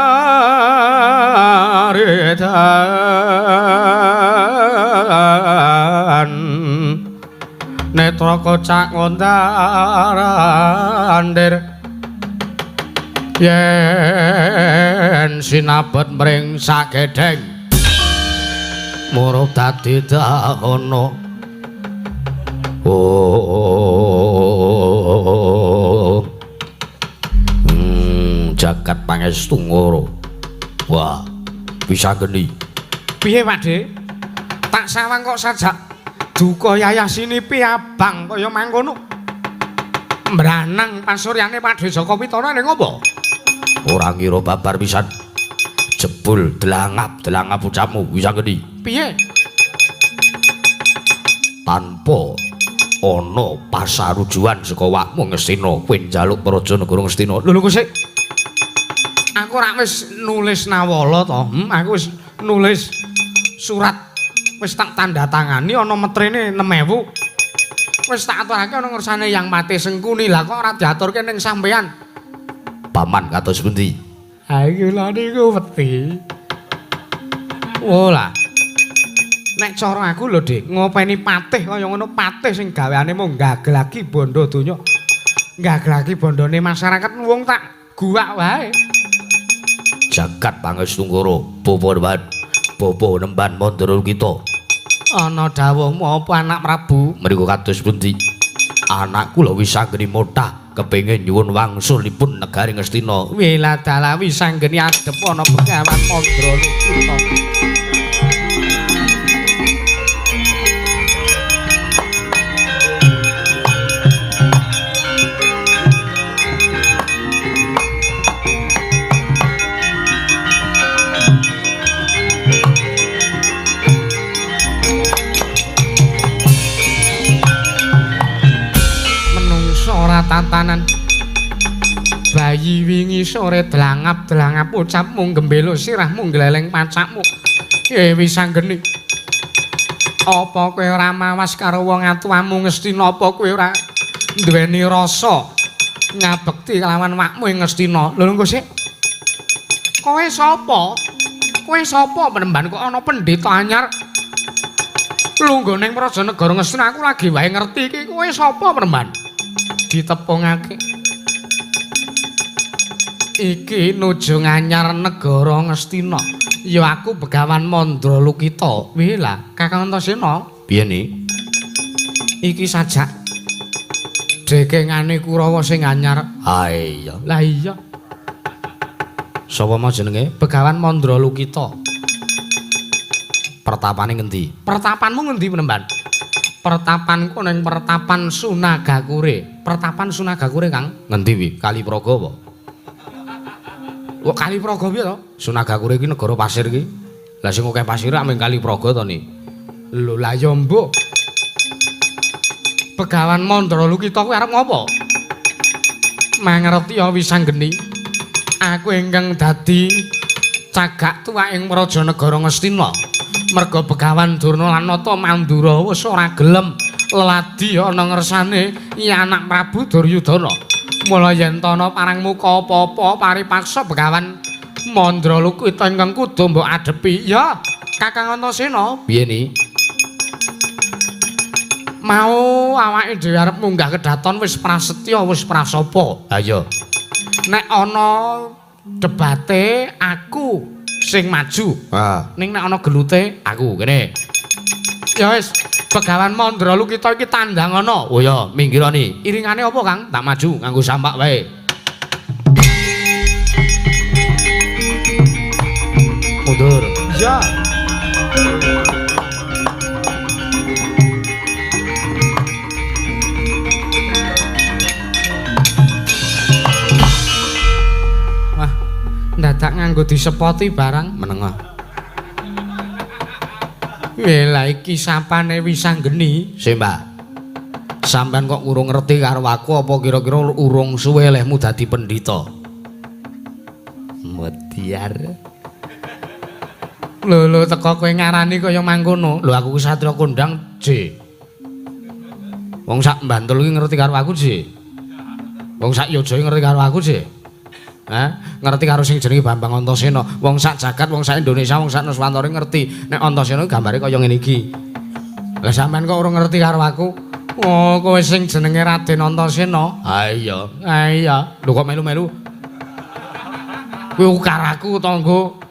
Netra kocak ngondarandir yen sinabet mring sagedheng murup dadi dahana. Oh, jagat pangestu ngoro. Wah, Wisanggeni. Piye, Pakdhe? Tak sawang kok sajak duka yayasinipi abang kaya mangkono. Mbranang pasuryane Pakdhe Jaka Pitana ning apa? Ora ngira babar pisan. Jebul delangap-delangap ucapmu Wisanggeni. Piye? Tanpa ana pasarujuan saka wakmu Ngastina, kowe njaluk praja negara Ngastina. Lho lho kok sik. Aku ora wis nulis nawala to. Aku wis nulis surat wis tak tanda tangani ana metrene 6000. Wis tak aturake ana ngersane Yang Patih Sengkuni. Lah kok ora diaturke ning sampeyan? Paman kados pundi? Ha iki lha niku wedi. Oh lah. Nek cara aku lho, Dik, ngopeni patih kaya ngono, patih sing gaweane mung gaglagi bondo donya. Gaglagi bondone masyarakat wong tak guwak wae. Jagat pangestu ngoro, bapa nemban, bapa nemban mandra kita. Ana dawuhmu apa anak Prabu? Mriku kados pundi? Anakku lho Wisanggeni motah Kepengin nyuwun wangsulipun negari Ngastina. Wiladalah wisanggeni adep ana Begawan Mandra Lukita. Tatanan bayi wingi sore delangap-delangap ucapmu gembelo sirahmu gleleng pacakmu. Wisanggeni apa kowe ora mawas karo wong atuwamu Ngastina? Apa kowe ora duweni rasa ngabekti kelawan wakmu ing Ngastina? Lho engko sik, kowe sapa? Kowe sapa penemban kok ana pendhita anyar lungguh ning praja negara Ngastina? Aku lagi wae ngerti iki kowe sapa penemban. Ditepungake iki nuju nganyar negara Ngastina. Ya aku Begawan Mandra Lukita. Wih lah Kakang Antasena. Piye ni? Iki sajak dekengane Kurawa sing anyar. Ha iya. Lah iya. Sapa mau jenenge? Begawan Mandra Lukita. Pertapane ngendi? Pertapanmu ngendi penemban? Pertapanku ning pertapan Sunagakure. Pertapan Sunagakure, Kang. Ngendi wi? Kalipraga apa? Kok Kalipraga piye to? Sunagakure iki negara pasir iki. Lah sing akeh pasir ameng Kalipraga to ni. Lho lah ya mbok. Begawan Mandra Lukita kuwi arep ngopo? Mangerti ya Wisanggeni. Aku ingkang dadi cagak tuwa ing praja negara Ngastina. Merga Begawan Durna lan Nata Mandura wis ora gelem leladi ana ngersane anak Prabu Duryudana. Mula yen tana parang muka apa-apa paripaksa Begawan Mandra Lukita ingkang kudu mbok adepi. Ya, Kakang Antasena. Piye ni? Mau awake dhewe arep munggah kedaton wis prasetya wis prasapa. Ha iya. Nek ana debate aku sing maju. Ha. Ning nek ana gelute aku kene. Ya wis, Begawan Mandra Lukita iki tandang ana. Oh ya, minggirane. Iringane apa, Kang? Tak maju nganggo sampak wae. Mundur. Iya. Wah, ndadak nganggo disepoti barang menengah. Lah iki sapane Wisanggeni. Sik, Mbak. Sampeyan kok urung ngerti karo aku apa kira-kira urung suwe lehmu dadi pendhita? Mediar. Lho lho teko kowe ngarani kaya mangkono. Lho aku ki satria kondang, J. Wong sak Bantul iki ngerti karo aku, J. Wong sak Yojo ngerti karo aku, J. Hah? Ngerti karo sing jenenge Bambang Antasena. Wong sak jagat, wong sak Indonesia, wong sak Nuswantara ngerti nek Antasena gambare kaya ngene iki. Lah sampean kok ora ngerti karo aku? Oh, kowe sing jenenge Raden Antasena. Ha iya. Ha iya. Lho kok melu-melu? Kuwi ukaraku tangga.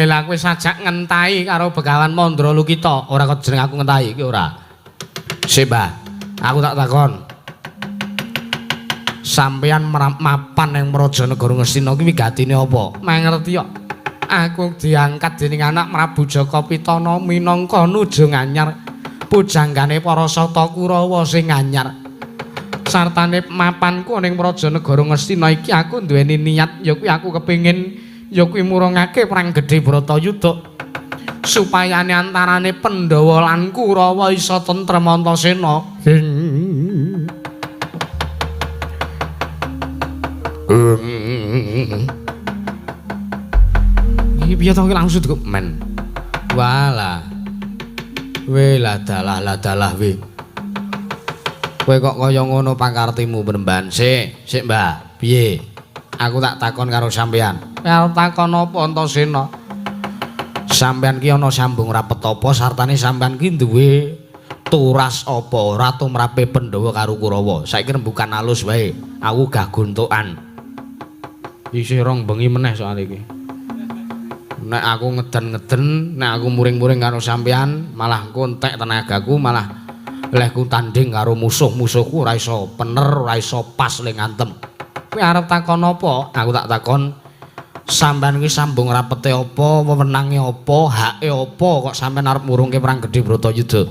Lah kowe sajak ngentai karo Begawan Mandra Lukita. Ora kok jeneng aku ngentai iki ora. Sik, Mbah. Aku tak takon. Sampeyan mapan ning Praja Negara Ngastina kuwi wigatine apa? Mangerti kok. Aku diangkat dening anak Prabu Jaka Pitana minangka nuju nganyar pujanggane para sata Kurawa sing anyar. Sartane mapanku ning Praja Negara Ngastina iki aku duweni niat ya kuwi aku kepengin ya kuwi murungake perang gedhe Bratayuda supayane antarane Pandhawa lan Kurawa iso tentrem Antasena. Iki piye to iki langsung dikok men. Walah. We lah dalah we. Kowe kok kaya ngono pakartimu penemban. Sik, sik Mbah. Piye? Aku tak takon karo sampean. Arep takon apa Antasena? Sampean ki ana sambung rapet apa sartane sampean ki duwe turas apa ora tumrape Pandhawa karo Kurawa. Saiki rembukan alus wae. Aku gah gontokan. Isih rong bengi meneh soal iki. Nek aku ngeden-ngeden, nek aku muring-muring karo sampean, malah engko entek tenagaku, malah Lehku tanding karo musuh-musuhku ora iso pener, ora iso pas le ngantem. Kowe arep takon apa? Aku tak takon sampean kuwi sambung rapete apa, wewenange apa, hake apa kok sampean arep murungke perang gedhe Bratayuda?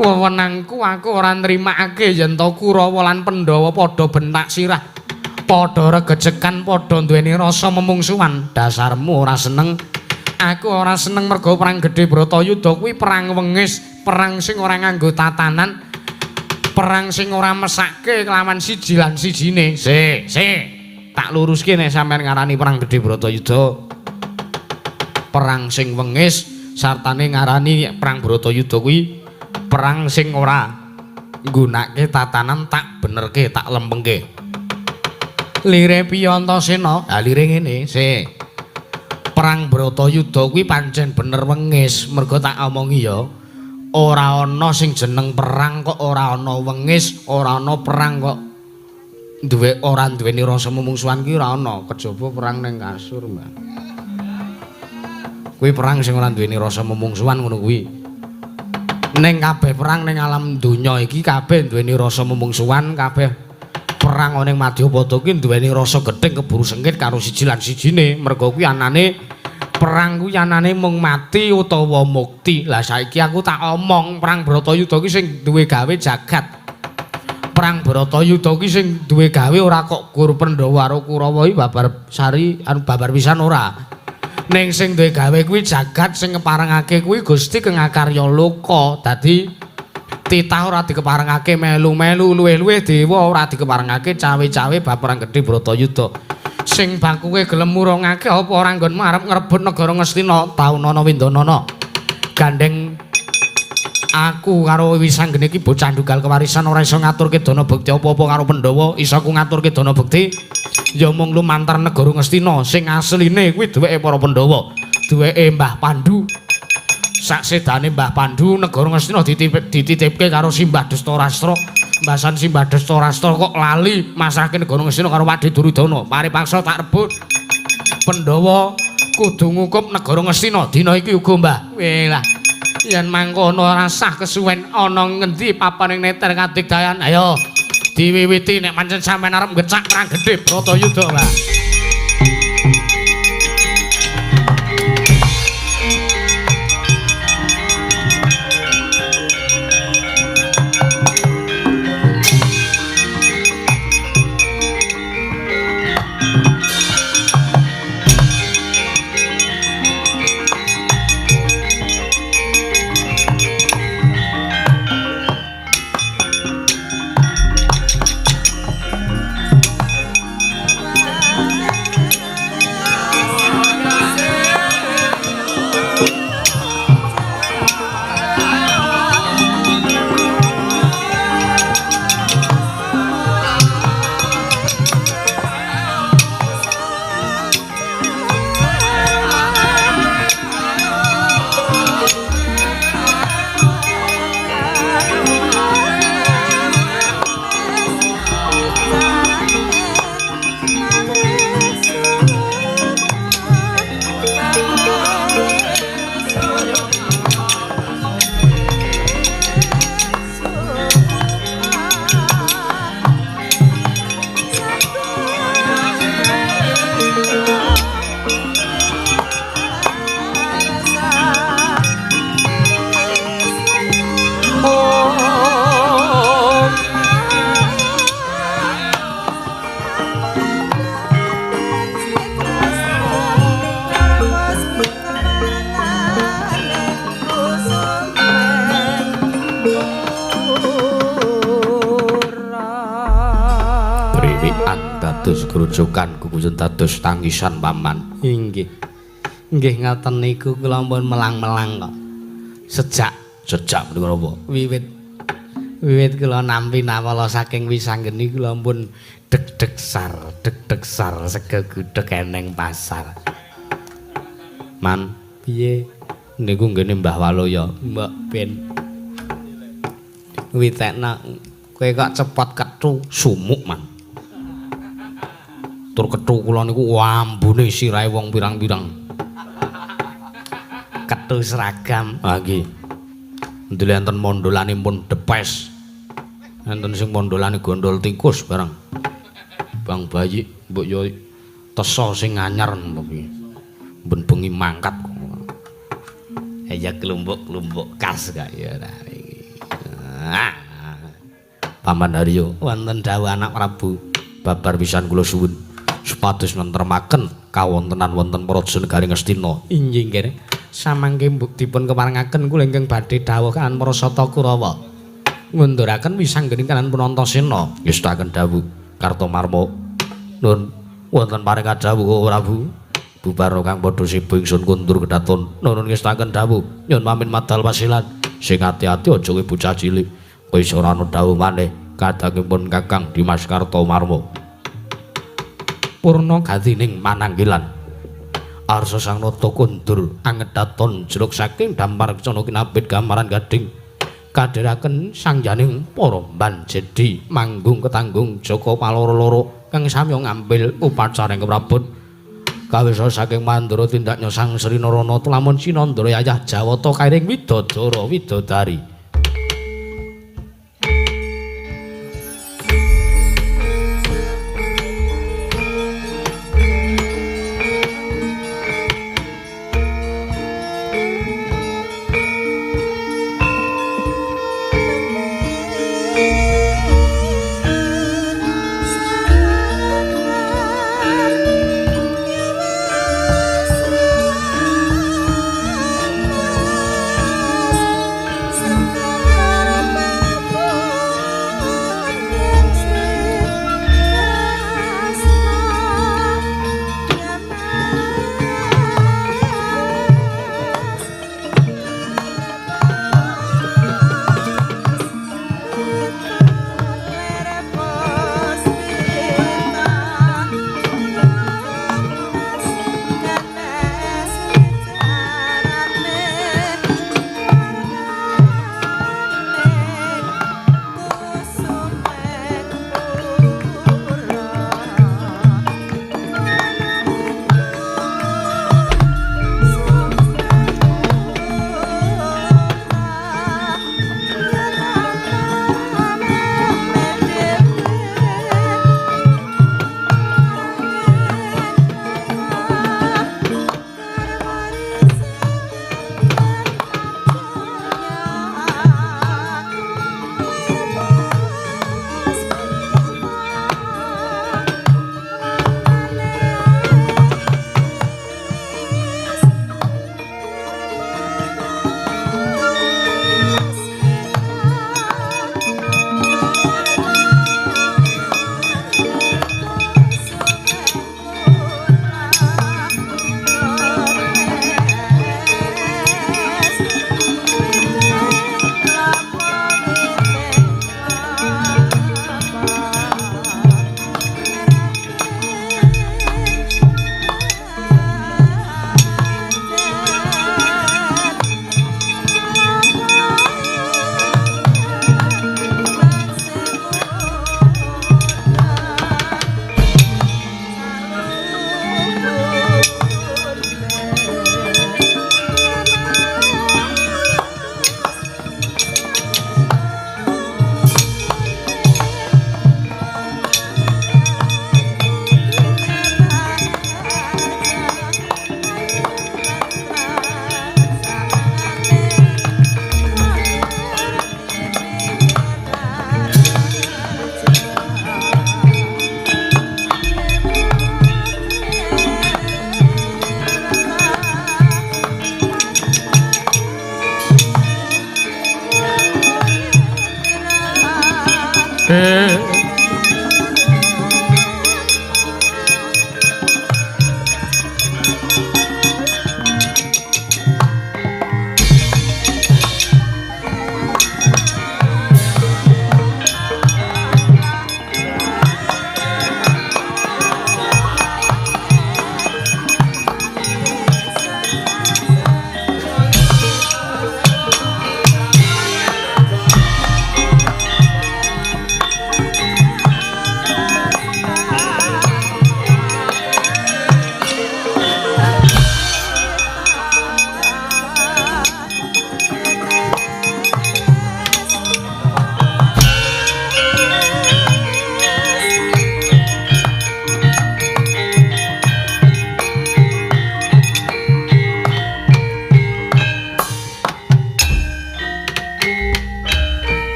Wewenangku aku ora nrimakake yen to Kurawa lan Pandhawa padha bentak sirah, padha regejekan, padha duweni rasa memungsuhan. Dasarmu ora seneng. Aku ora seneng mergo perang gedhe Bratayuda kuwi perang wengis, perang sing ora nganggo tatanan, perang sing ora mesake kelawan siji lan sijine. Sik, sik. Tak luruske nek sampean ngarani perang gedhe Bratayuda perang sing wengis, sartane ngarani perang Bratayuda kuwi perang sing ora nggunakake tatanan, tak benerke, tak lempengke. Lire piye Antasena? Ha lire ngene, sik. Perang Bratayuda kuwi pancen bener wengis, mergo tak omongi ya. Ora ana sing jeneng perang kok ora ana wengis, ora ana perang kok duwe ora duweni rasa mumungsuhan ki ora ana, kejaba perang ning kasur, Mbah. Kuwi perang sing ora duweni rasa mumungsuhan ngono kuwi. Ning kabeh perang ning alam donya iki kabeh duweni rasa mumungsuhan, kabeh perang ana ning Madyapada kuwi duweni rasa gething keburu sengit karo siji lan sijine. Mergo kuwi anane perang kuwi anane mung mati utawa mukti. Lah saiki aku tak omong perang Bratayuda kuwi sing duwe gawe jagat. Perang Bratayuda kuwi sing duwe gawe ora kok gur Pandhawa karo Kurawa iki babar sari anu babar pisan ora. Ning sing duwe gawe kuwi jagat, sing keparengake kuwi Gusti Kang Akarya Loka. Dadi titah ora dikeparengake melu-melu, luwih-luwih dewa ora dikeparengake cawe-cawe bab perang gedhe Bratayuda. Sing bakuke gelem murungake apa ora nggonmu arep ngrebut negara Ngastina? Taunana Windanana. Gandeng aku karo Wisanggeni iki bocah ndugal kewarisan ora iso ngaturke dana bekti apa-apa karo Pandhawa. Iso ku ngaturke dana bekti ya mung lumantar negara Ngastina sing asline kuwi duweke para Pandhawa, duweke Mbah Pandu. Saksedane Mbah Pandu negara Ngastina dititipke karo Simbah Destarastra. Mbasan Simbah Destarastra kok lali masrahke negara Ngastina karo Wadhe Duryudana. Paripaksa tak rebut. Pandhawa kudu ngukup negara Ngastina dina iki uga, Mbah. Welah. Yen mangkono rasah kesuwen ana ngendi papaning neter kadigdayan. Ayo diwiwiti nek pancen sampean arep ngecak perang gedhe Bratayuda, Mbah. Dados grojogan guguyun dados tangisan paman. Inggih. Nggih ngaten niku kula pun melang-melang kok. Sejak menika napa? Wiwit kula nampi nawala saking Wisanggeni kula pun deg-deg sar, deg-deg sar sega gudheg eneng pasar. Man, piye niku nggene Mbah Waluya? Mbok ben. Witekna kowe kok cepot kethu sumuk, Man. Tur kethu kula niku ambune sirahe wong pirang-pirang. Kethu seragam. Ha nggih. Ndile enten mondolane pun depes. Enten sing mondolane gondol tikus barang. Bang bayi mbok yo tesa sing anyar piye. Ben bengi mangkat. Ya klumbuk-klumbuk kas kaya iki. Paman Haryo wonten dawuh anak Prabu babar pisan kula suwun supados nentremaken kawontenan wonten Praja Negari Ngastina. Inggih nggih. Samangke dipun keparengaken kula ingkang badhe dawuh kan para sata Kurawa. Ngunduraken wisanggening kanan pun Antasena. Ngestaken dawuh Kartomarma. Nun wonten paring kadhawuh Prabu. Bubar kang padha sibuk ingsun kundur kedaton. Nun ngestaken dawuh nyun pamit madal pasilan. Sing ati-ati aja kowe bocah cilik. Wis ora ana dawuh maneh kadangipun Kakang Dimas Kartomarma. Purna gatining mananggilan. Arsa sang nata kundur angedaton jeruk saking dampar kencana kinabit gamaran gading. Kadheraken sangjaning para banjedi manggung ketanggung Jaka Paloro-loro kang samya ngambil upacara ing keprabon. Kawisa saking Mandura tindaknya Sang Sri Narana lamun Sinandra yayah Jawata kairing widodara widodari.